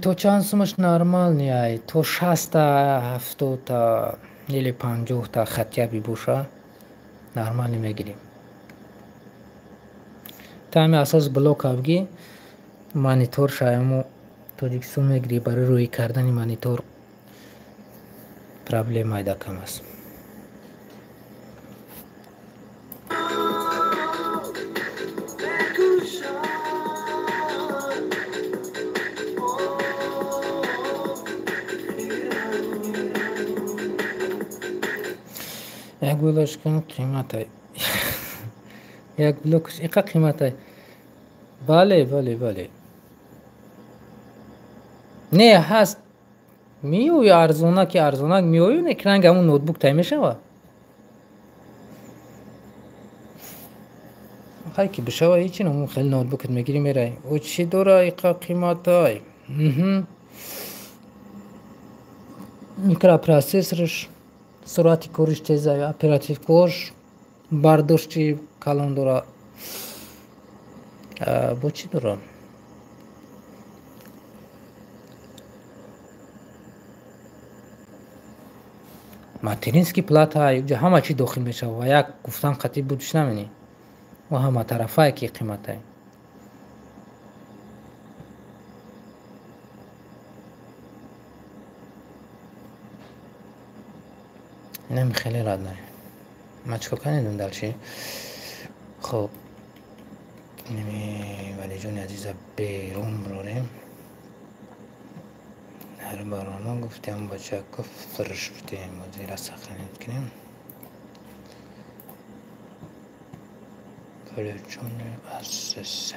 S1: То чанд сумаш нормалне ай? То 60-та, 70-та или 50-та хотя бы боша, нормалӣ мегирем. Тами асос блок абги монитор шаяму Тоҷикистон мегирӣ, барои рӯй кардани монитор проблема айда кам аст. Як блокаш қиматай. Як блокаш иқа қиматай. Бале, бале, бале. Не, ҳаст. Миёю арзона ки арзонак миёю, не ранг ҳамун ноутбук тай мешава. Хай ки бишава ҳеҷ ҳамун хеле ноутбукат мегирӣ мерай. О чӣ дора иқа қиматай? Микропроцессорш суръати кориш тезай, оперативкош бардошти калон дора. Бо чӣ дора? Материнский плата уҷа ҳама чӣ дохил мешавад ва як гуфтан қатъӣ будиш наменӣ. Ва ҳама тарафае ки қиматай. Инам хеле рад не. Ман чикор кардем далчи? Хоб, инами валиҷони азиза берун бирорем. Ҳар барнома гуфтем бачако фурш будем, зира сохранить кунем. Валиҷони азиз.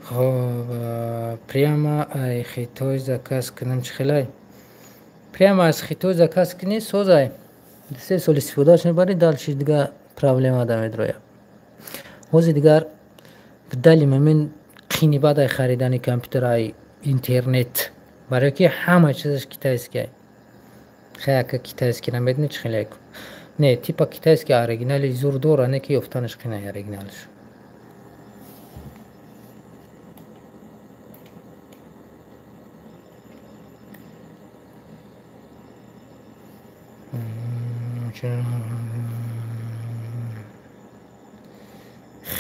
S1: Хоб, прямо ай Хитой заказ кунам чӣ хелай? Прямо аз Хитой заказ кунӣ созай. 3 сол истифодааш мебарӣ, дальше дигар проблема да медрояд. Ҳозир дигар дали мамин қини бадай харидани компютер ай интернет. Барои ки ҳама чизаш китайский. Хай ака китайский намедонӣ чӣ хелай. Не, типа китайский оригинали зур дора, не ки ёфтанаш қинай оригиналш.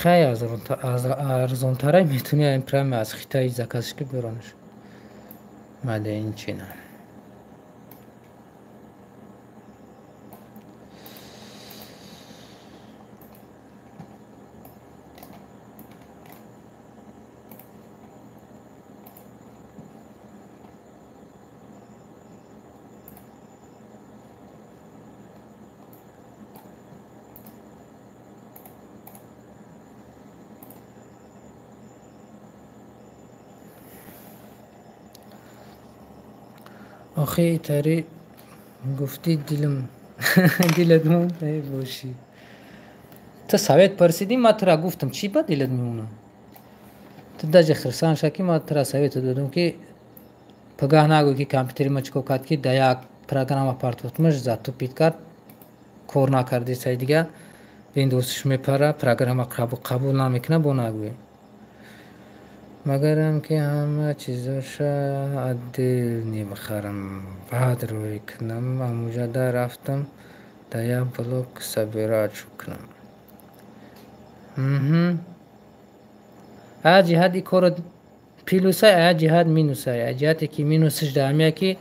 S1: Хай арзонтарай метавонӣ прямо аз Хитай заказ ки биёранаш. Маде ин чина. Охи тари гуфтӣ дилам дилат монда бошӣ. Ту совет парсидӣ, ман тура гуфтам, чӣ ба дилат мемонад? Ту даже хирсан ша, ки ман тура совет додам, ки пагаҳ нагӯй, ки компютери ма чӣ кор кард, ки да як программа партофтмаш, затупить кард, кор накарди, саи дига Windows мепара, программа қабул намекунад, бо нагӯй. Магарам ки ҳама чизоша отдельно бихарам, баъд рӯй кунам, амуҷада рафтам да як блок собирать кунам. Ая ҷиҳат и корро плюсай, ая ҷиҳат минусай. Ая ҷиҳате ки минусаш дар ҳамия, ки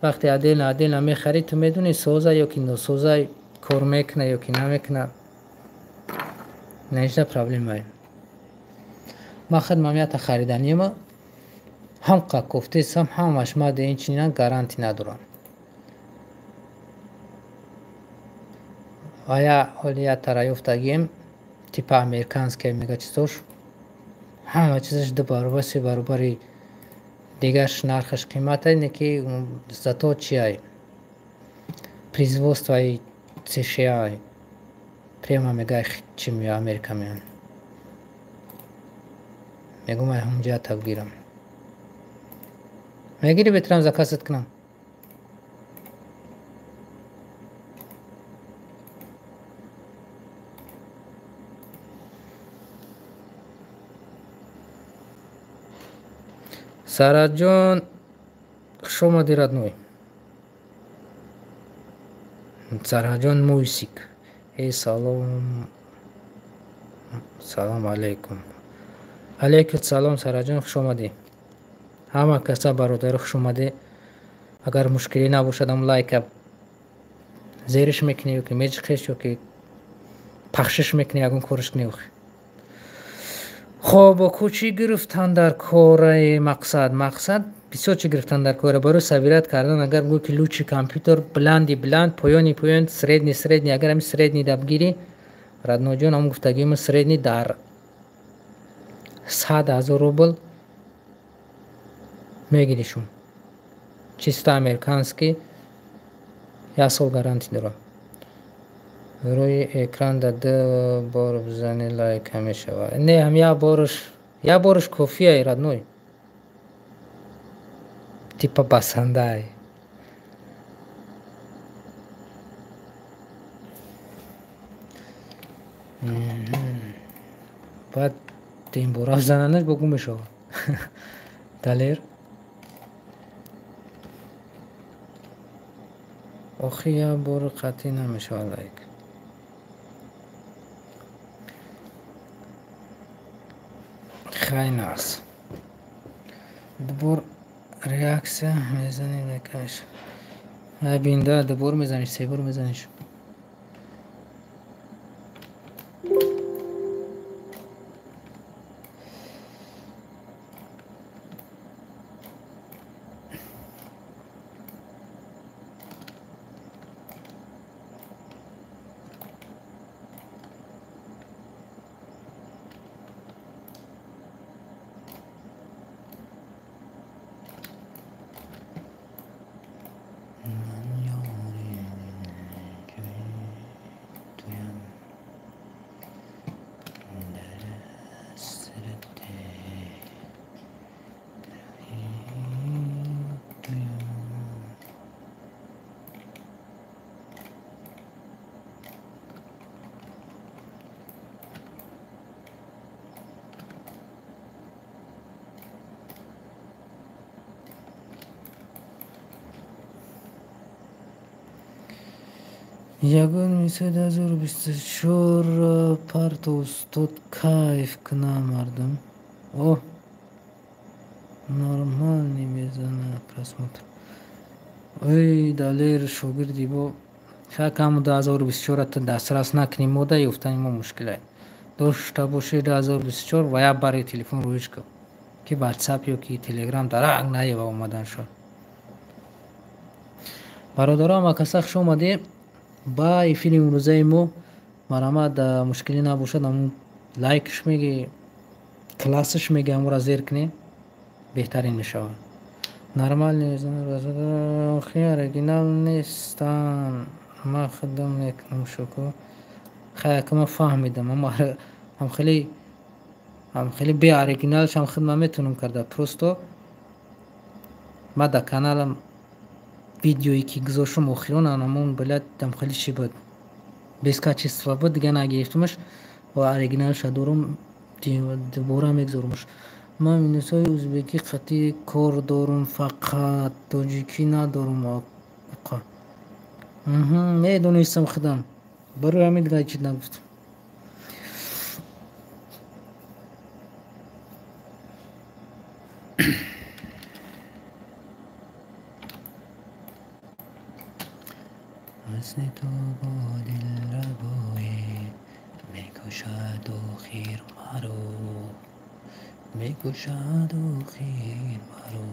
S1: вақте отдельно отдельно мехарӣ, ту медонӣ, соза ё ки носозай, кор мекуна ё ки намекуна. Наишда проблемае. Ман худмам ята хариданима, ҳам кофтесам, ҳамаш маде ин чинина гарантӣ надорам. Ая ҳоли ятара ёфтагием, типа американская, мега чизош, ҳама чизаш ду баробар, се баробари дигарш нархаш қимата, не ки зато чиай, производствои США, прямо мега чи мея, Америка меян. Мегум, ай ҳамунҷа табгирам. Мегири, бетрам заказат кунам. Сараҷон, хуш омадӣ, родной. Сараҷон Муйсик. Эй, салом. Салом алейкум. Алейкум салом, Сараҷон, хуш омадӣ. Ҳама каса, бародаро, хуш омадӣ. Агар мушкилӣ набошад, ам лайка зериш мекунӣ ё ки меҷиқеш, ё ки пахшиш мекунӣ, ягон кориш кунӣ. Хоб, ку чӣ гирифтан дар кораи мақсад? Мақсад бисёр чӣ гирифтан дар кора барои собирать кардан. Агар гӯй ки лучший компютер, бланди бланд, поёни поён, средний средний, агар ҳами средний да бигирӣ, родной ҷон, ҳамон гуфтагима, средний дар 100 000 рубл мегиришум. Чисто американский, як сол гарантӣ дорад. Рӯи экран да ду бор бизанӣ, лайка мешавад. Не, ҳам як бораш кофия, родной. Типа басандай. Баъд дембора бизананаш, бо гум мешавад. Далер. Охи як бор қатъӣ намешавад лайк. Хай нас. Дубор реаксия мезанӣ, лайка мешавад. Ай бинда, дубор мезаниш, се бор мезаниш. Ягон мисоли 2024 парто, устод, кайф кунам мардум. О, нормальный мезана просмотр. Ой, Далер, шогирди бо шакаму 2024 та дастрас накунӣ, мода ёфтани мо мушкилай. Дошта боши 2024 ва як бари телефон рӯиш кун, ки WhatsApp ё ки Telegram дарак наева омадан шуд. Бародаро, ҳама каса хуш омадед ба эфири имрӯзаи мо. Марҳамат, мушкилӣ набошад, ҳамун лайкш меги, классш меги, ҳамонро зер кунед, беҳтарин мешавад. Нормальный оригинал нестан. Ман худам мекунам шуку. Хай ка ман фаҳмидам, аммо ҳам хеле бе оригиналшам худ ман метавонам карда. Просто ман дар каналам видеое ки гузоштам охирон анамон блядь там хеле чӣ буд, без качества буд, дига нагирифтамаш ва оригиналша дорам, дубора мегузорамаш. Ман минусҳои ӯзбекӣ қатъи кор дорум, фақат тоҷикӣ надорум. Медонистам худам, барои ҳамин дига чиз нагуфтам. Ҳусни ту бо дилрабое мекушад охир маро, мекушад охир маро,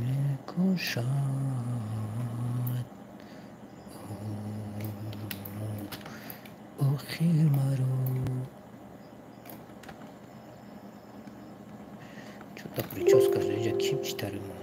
S1: мекушад охир маро. Чё-то прическа же инҷа ким читари мо?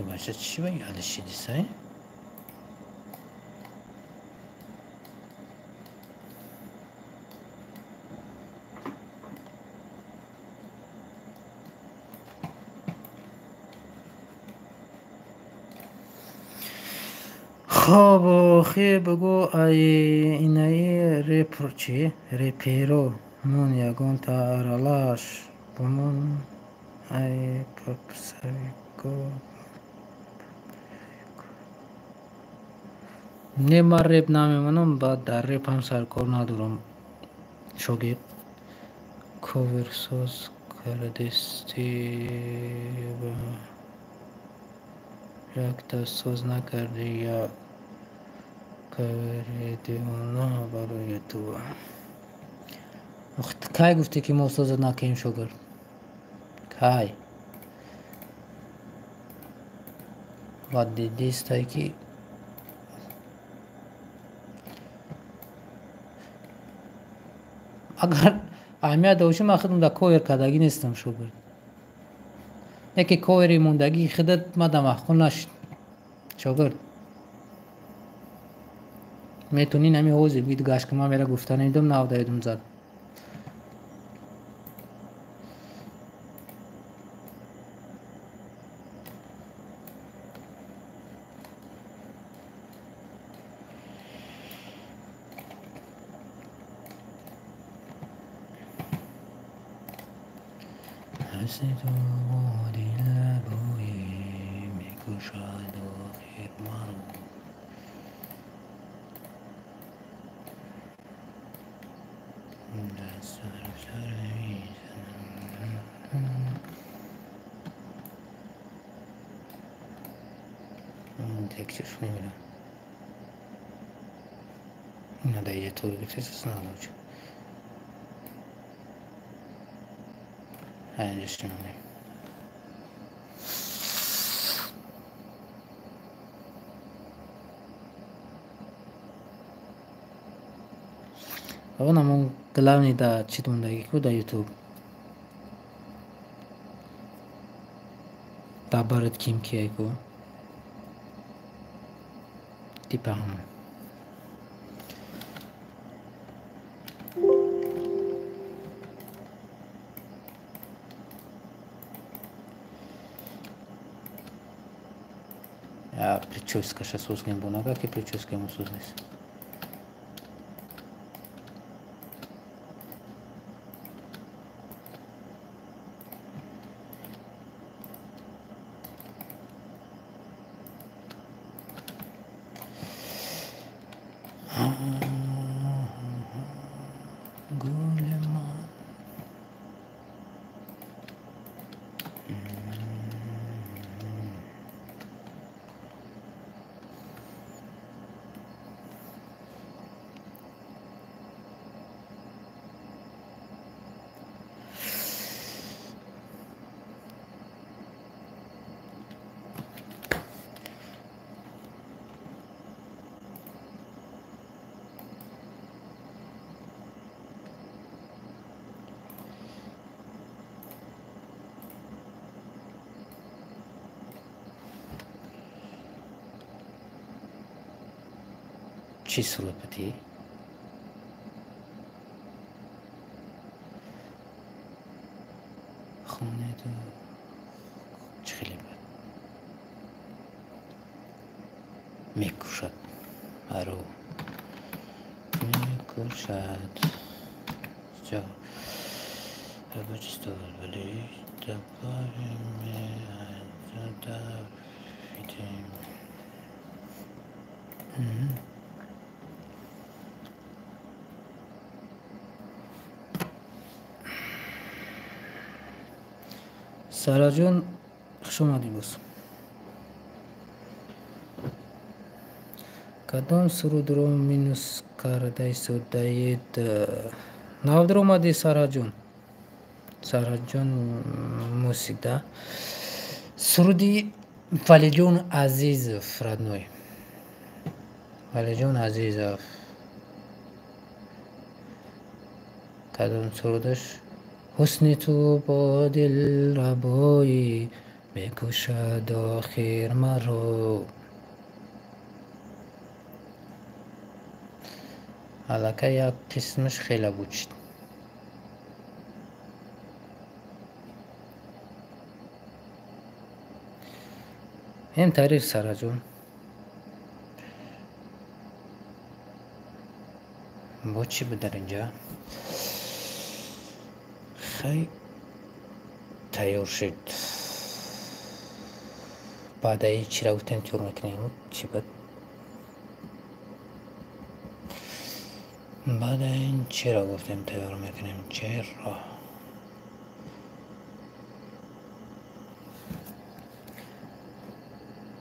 S1: Бача чӣ ба ядашидисай? Хоб, охир бугӯ, инаи репр чӣ? Реперо мон ягон аралаш бумон ай попсавико. Не, ман реп намемонам, баъд дар реп ҳам саркор надорам. Шогирд коверсоз кардисти якта соз накарди я ковери девона барои ютуба. Кай гуфтӣ ки мо соза накунем, шогирд? Кай? Баъд дидистай ки агар аҳамият дошта, ман худам дар ковер кардагӣ нестам, шогирд. Яке ковери мондагии худат мада маъқул нашуд, шогирд. Метавонӣ нами ҳозир бид гашт ки ман мера гуфта намедонам, навдаедум зад. Онамон главный да чӣ мондагӣ ку да ютуб. Да барат ким кияй ку. Типа ҳамон. Прическаша соз кунем, бонага ки прическа мо соз нест. Чӣ сурат будӣ? Хонеду чӣ хеле буд? Мекушад, ару мекушад. Всё. Рабочий стол, добавим сюда. Сараҷон, хуш омадӣ боз. Кадом сурудро минус карда истодаед? Навдро омадӣ, Сараҷон? Сараҷон мусида. Суруди Валиҷон Азизов, родной. Валиҷон Азизов. Кадом сурудаш? Ҳусни ту бо дилрабоӣ мекушад охир маро. Аллакай як қисмаш хеле буд шуд. Ин таъриф, Сараҷон. Бо чӣ буд дар инҷа? Хай, тайёр шуд. Баъдаи чиро гуфтем тайёр мекунем? Чӣ буд? Баъда ин чиро гуфтем тайёр мекунем? Чиро?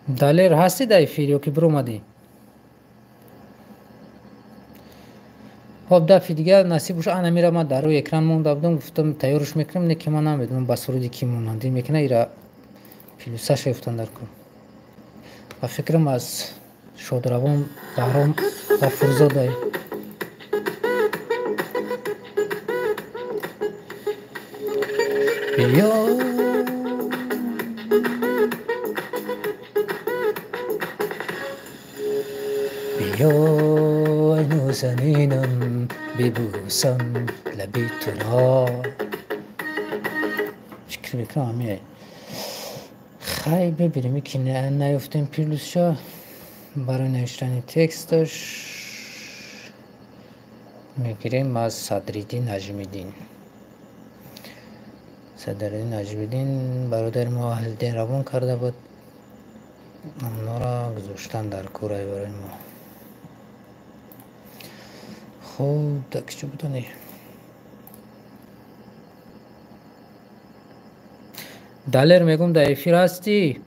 S1: Далер, ҳастӣ дар эфир ё ки биромадӣ? Хоб, дафъи дигар насиб боша. Анамира ман дар рӯи экран монда будам, гуфтам тайёрш мекунам, не ки ман намедонам ба суруди кӣ монандӣ мекунад, ира плюсаша ёфтан дар кор. Ба фикрам, аз шодравон Баҳром Ғафурзодай. Биё, биё, ай нозанинам, бибӯсам лаби туро. Фикр мекунам, ҳамин. Хай, бибинем, ки наёфтем плюсша. Барои навиштани тексташ мегирем аз Садриддин Наҷмиддин. Садриддин Наҷмиддин бародари мо аҳлиддин равон карда буд, онҳоро гузоштан дар кораи барои мо. Хуб, дар киҷо будани? Далер, мегӯм, дар эфир ҳастӣ?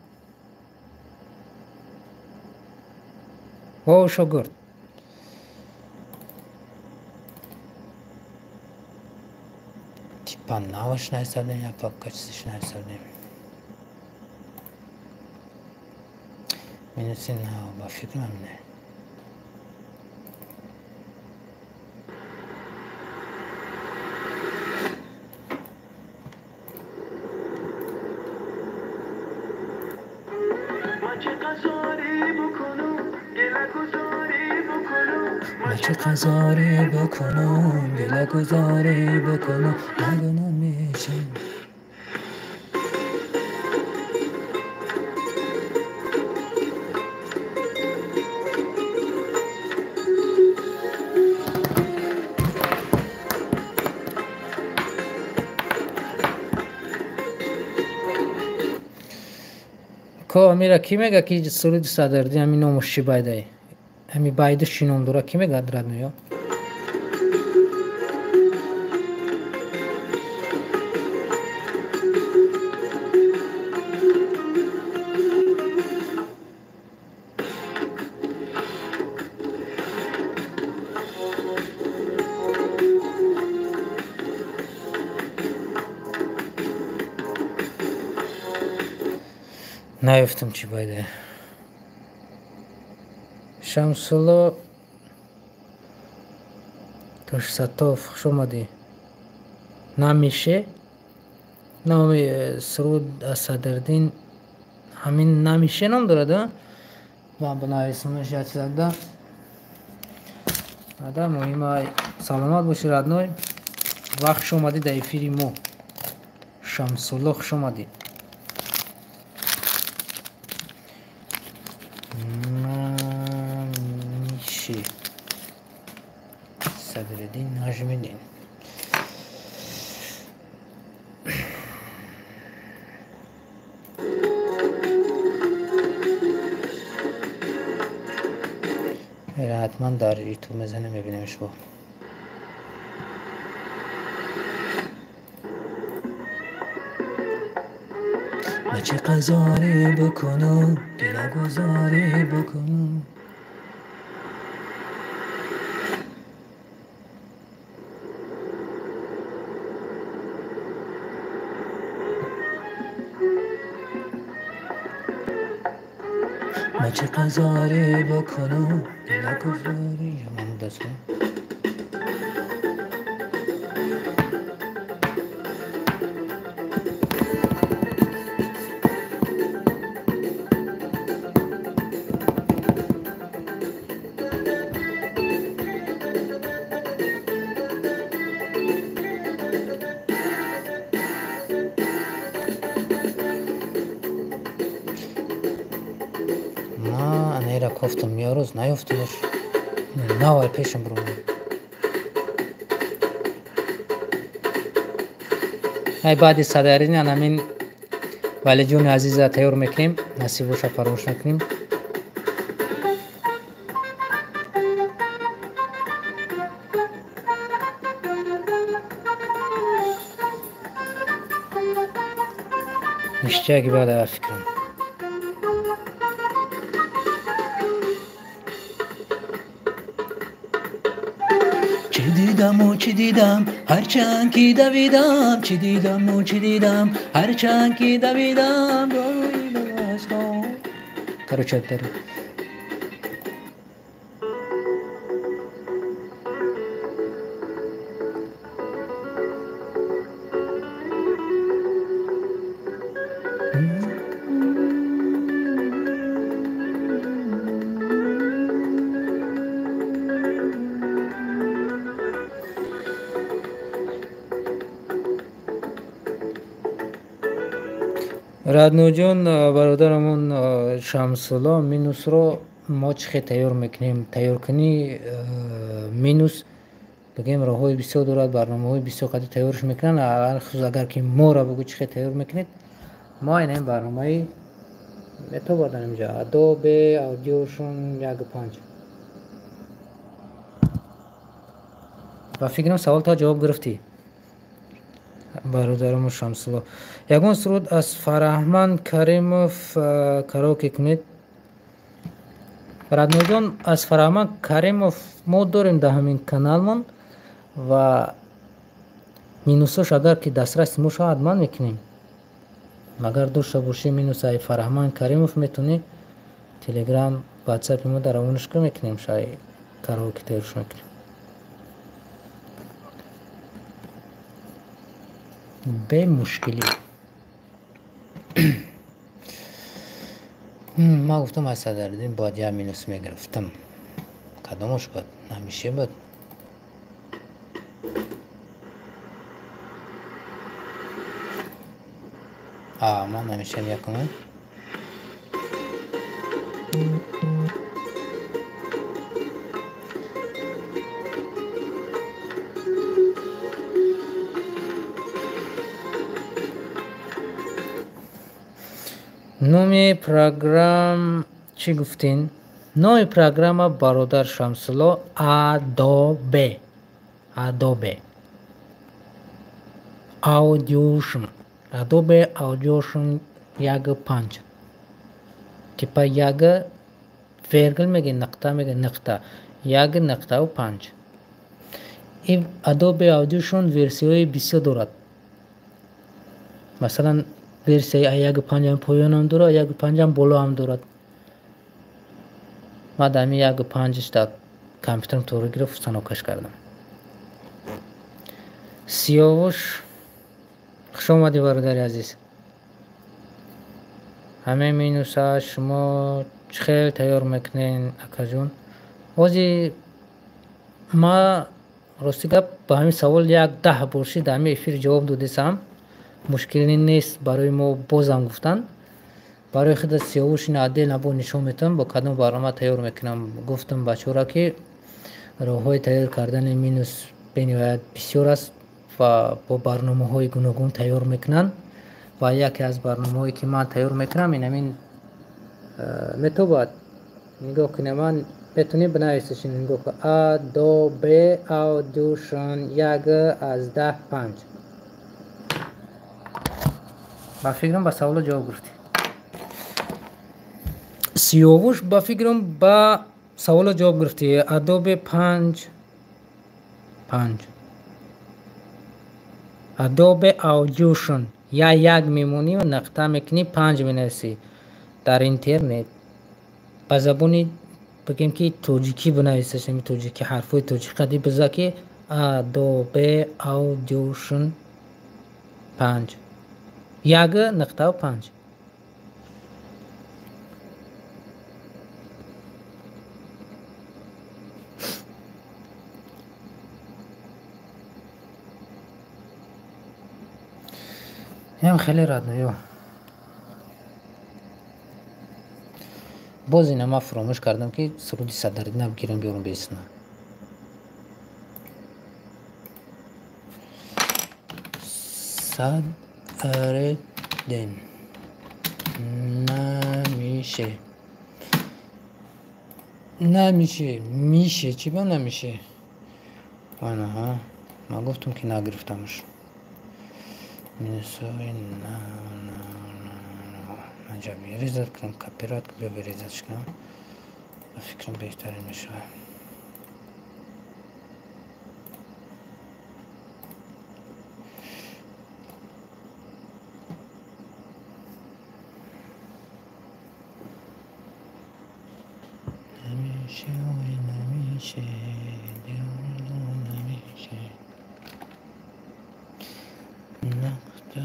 S1: О, шогирд. Типа наваш нависадем, я папка чизиш нависадем. Минуси нав, ба фикрам, не. Чӣ қазорӣ бикунам, гилагузорӣ бикунам, нагунам мешам. Ко амира ки мега ки суруди Садриддин ҳамин номаш чӣ байдай? Ҳамин байдаш чӣ ном дорад? Ки мегӯяд родноё? Наёфтам чӣ байда. Шамсулло Тошсатов, хуш омадӣ. Намише? Номи суруд аз Садриддин ҳамин намише ном дорад, а? Ман бинависамаш як чизакда. Ада муҳима, саломат бошӣ родной. Ва хуш омадӣ дар эфири мо. Шамсулло, хуш омадӣ. Намише. Садриддин Нажмиддин. Ҳатман дар ютуб мезанем, мебинем шумо. Чӣ қазорӣ бикунам, дилгузорӣ бикунам. Чӣ қазорӣ бикунам, дилгузорӣ. Ман дастам. Кофтам ёрӯз наёфтимаш. Навай пешам бурумад. Ай баъди Садриддин ан ҳамин Валиҷони азиза тайёр мекунем. Насиб боша, фаромӯш накунем. Ништяки баъда фикрам. Чӣ дидаму чӣ дидам, ҳарчанд ки давидам, чӣ дидаму чӣ дидам, ҳарчанд ки давидам. Короче, Радноҷон, бародарамон Шамсулло, минусро мо чӣ хел тайёр мекунем? Тайёркунии минус бигем роҳҳои бисёр дорад, барномаҳои бисёр қадр тайёрш мекунанд. Алхусус агар ки моро бигӯ чӣ хел тайёр мекунед, мо айнан барномаи метобардан инҷа Adobe Audition 1.5. Ба фикрам савол та ҷавоб гирифтӣ. Бародарам Шамсулло, ягон суруд аз Фараҳманд Каримов караоке кунед. Радноҷон, аз Фараҳманд Каримов мо дорем дар ҳамин каналмон ва минусош агар ки дастраси мо шавад ҳатман мекунем. Агар дошта бошӣ минусаи Фараҳманд Каримов, метавонӣ Телеграм, Ватсапи мо дар равонаш мекунем, шай караоке тайёрш мекунем. Бемушкилӣ. Ман гуфтам аз Садриддин бояд як минус мегирифтам. Кадомаш буд? Ҳамише буд. Ман ҳамешам якумам. Номи программ чӣ гуфтин? Номи программа бародар Шамсулло Adobe. Adobe Audition. Adobe Audition 1.5. Типа як вергл меги, нуқта меги, нуқта. 1.5. Ин Adobe Audition версияҳои бисёр дорад. Масалан, версияи 1.5 поёнам дорад, 1.5 болоам дорад. Ман дар ҳамин 1.5 дар компютерам тоғри гирифт, установкаш кардам. Сиёвуш, хуш омадӣ бародари азиз. Ҳамаи минуса шумо чӣ хел тайёр мекунед, акаҷон? Ози ма рости гап ба ҳамин савол 10 бор шид дар ҳамин эфир ҷавоб додесам. Мушкиле нест барои мо бозам гуфтан. Барои худа Сиёвуш ина отдельно бо нишон метавам, бо кадом барнома тайёр мекунам. Гуфтам бачаҳоро, ки роҳҳои тайёр кардани минус бениҳоят бисёр аст ва бо барномаҳои гуногун тайёр мекунанд. Ва яке аз барномаҳое ки ман тайёр мекунам ин ҳамин метобад. Нигоҳ кунед, ман метавонем бинависеш, нигоҳ кун. Adobe Audition 1.5. Ба фикрам ба саволо ҷавоб гирифтӣ. Сиёвуш, ба фикрам ба саволо ҷавоб гирифтӣ. Adobe 5 5. Adobe Audition я як мемонӣ ва нуқта мекунӣ, 5 менависӣ дар интернет. Ба забони бигем ки тоҷикӣ бинависаш, ҳамин тоҷикӣ ҳарфҳои тоҷикӣ қади биза ки Adobe Audition 5 1.5. Ям хеле радноё. Боз ина ман фуромӯш кардам ки суруди Садаридина бигирам биёрам бесна. Садриддин намише. Намише, мише, чӣ ба намише? Анаҳа, ман гуфтам ки нагирифтамш. Минусои на на на на. Аҷаб, вырезать кунам, копировать кунам, вырезать кунам. Ба фикрам беҳтарин мешавад. Намише, ой, намише, намише. Нуқта.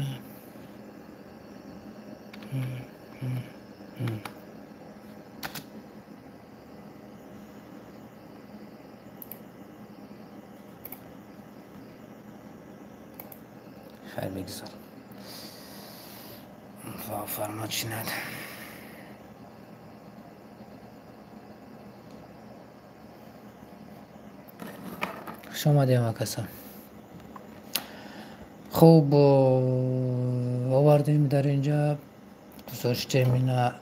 S1: Хайр, бигзор. Ва формат шинад. Хуш омадем, акаса. Хуб, овардем дар инҷа, гузоштем ина,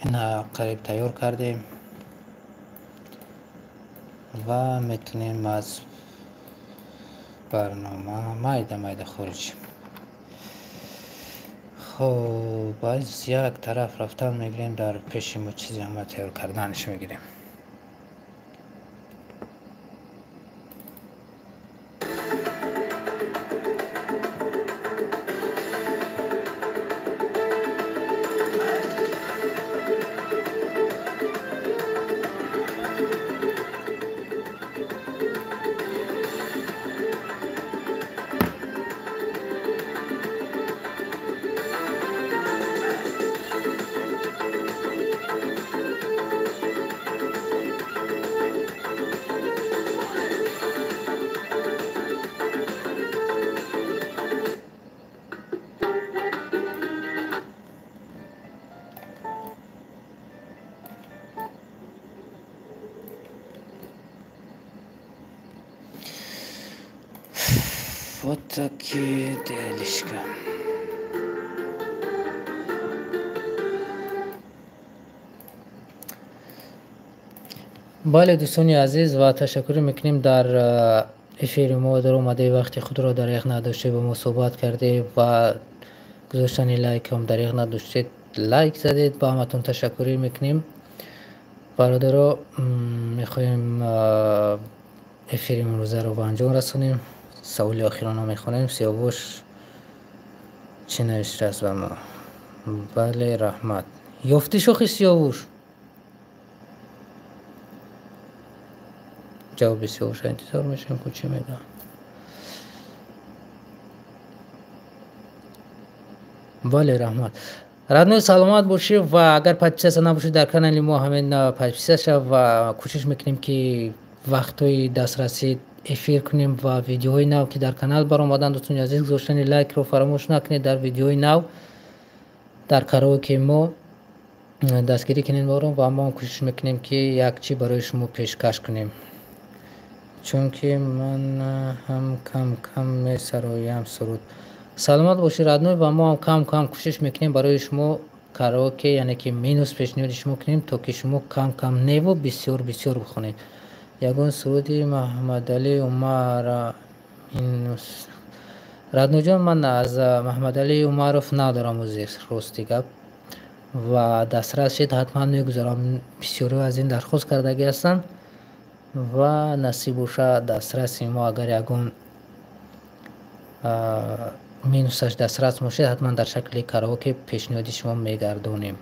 S1: ина қариб тайёр кардем ва метавонем аз барнома майда майда хориҷ. Хуб, аз як тараф рафтан мегирем, дар пеши мо чизе ҳама тайёр карданаш мегирем. Вот такие делишка. Бале, дӯстони азиз, ва ташаккур мекунем дар эфири мо даромадаи вақти худро дареғ надоштед, ба мо суҳбат кардед ва гузоштани лайкам дареғ надоштед, лайк задед. Ба ҳаматон ташаккурӣ мекунем. Бародаро, мехоҳем эфири имрӯзаро ба анҷом расонем. Саволи охирона мехонем. Сиёвуш чӣ навиштааст ба мо? Бале, раҳмат. Ёфтӣ шохи Сиёвуш? Ҷавоби Сиёвуша интизор мешавем, ку чӣ мегӯяд. Бале, раҳмат. Родной, саломат бошӣ ва агар подписаться набошӣ дар канали мо, ҳамин подписаться шав ва кӯшиш мекунем, ки вақтҳои дастрасӣ эфир кунем ва видеоҳои нав, ки дар канал баромаданд. Дӯстони азиз, гузоштани лайкро фаромӯш накунед. Дар видеои нав дар караоке мо дастгирӣ кунед моро ва мо кӯшиш мекунем, ки як чӣ барои шумо пешкаш кунем, чунки ман ҳам кам кам месароям суруд. Саломат бошӣ, родной, ва мо ҳам кам кам кӯшиш мекунем барои шумо караоке, яъне ки минус пешниҳоди шумо кунем, то ки шумо кам кам неву бисёр бисёр бихонед. Ягон суруди Маҳмадалӣ Умара минус. Родной ҷон, ман аз Маҳмадалӣ Умаров надорам ӯзи, рости гап, ва дастрас шед, ҳатман мегузорам. Бисёриҳо аз ин дархост кардагӣ ҳастанд ва насиб боша, дастраси мо агар ягон минусаш дастрас бошед, ҳатман дар шакли караоке пешниҳоди шумо мегардонем.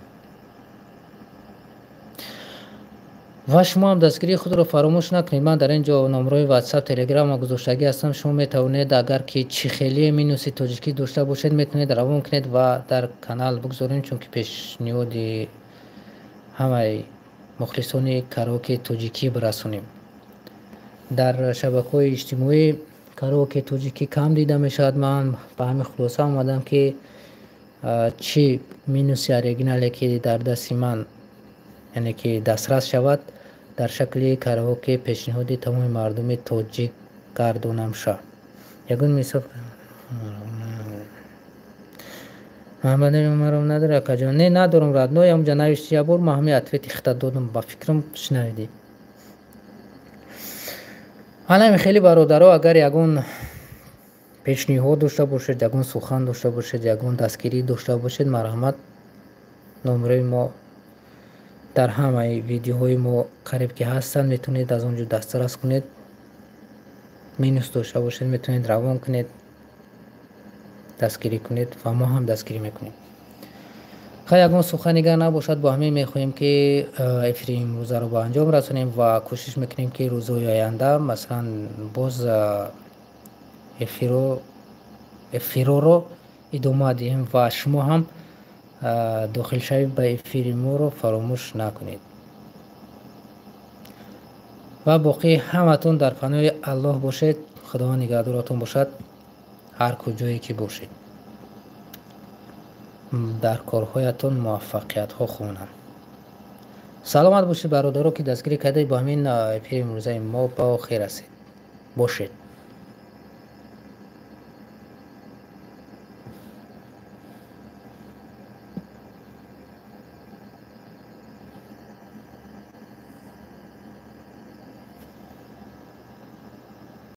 S1: Ва шумо ҳам дастгирии худро фаромӯш накунед. Ман дар ин ҷо номрои Ватсап, Телеграма гузоштагӣ ҳастам. Шумо метавонед, агар ки чӣ хеле минуси тоҷикӣ дошта бошед, метавонед равон кунед ва дар канал бигзорем, чунки пешниҳоди ҳамаи мухлисони караоке тоҷикӣ бирасонем. Дар шабакаҳои иҷтимоӣ караоке тоҷикӣ кам дида мешавад. Ман ба ҳамин хулоса омадам, ки чӣ минуси оригинале, ки дар дасти ман, яъне ки дастрас шавад, дар шакли караоке пешниҳоди тамоми мардуми тоҷик гардонам ша. Ягон мисол Маҳмадали Умаров надора, акаҷон? Не, надорам, родной. Ҳамҷа навишти як бор, ман ҳамин ответи хита додам, ба фикрам, шунавидӣ. Ҳанами хеле бародаро, агар ягон пешниҳод дошта бошед, ягон сухан дошта бошед, ягон дастгирӣ дошта бошед, марҳамат, номрои мо дар ҳамаи видеоҳои мо қариб ки ҳастанд, метавонед аз он ҷо дастрас кунед. Минус дошта бошед, метавонед равон кунед, дастгирӣ кунед ва мо ҳам дастгирӣ мекунем. Хай, ягон сухани дигар набошад, бо ҳамин мехоҳем, ки эфири имрӯзаро ба анҷом расонем ва кӯшиш мекунем, ки рӯзҳои оянда, масалан, боз эфирҳоро идома диҳем ва шумо ҳам дохилшавӣ ба эфири моро фаромӯш накунед. Ва боқӣ ҳаматон дар паноҳи Аллоҳ бошед. Худованд нигаҳдоратон бошад, ҳар куҷое ки бошед. Дар корҳоятон муваффақиятҳо хонам. Саломат бошед, бародаро, ки дастгирӣ кардед. Бо ҳамин эфири имрӯзаи мо ба охир расид. Бошед.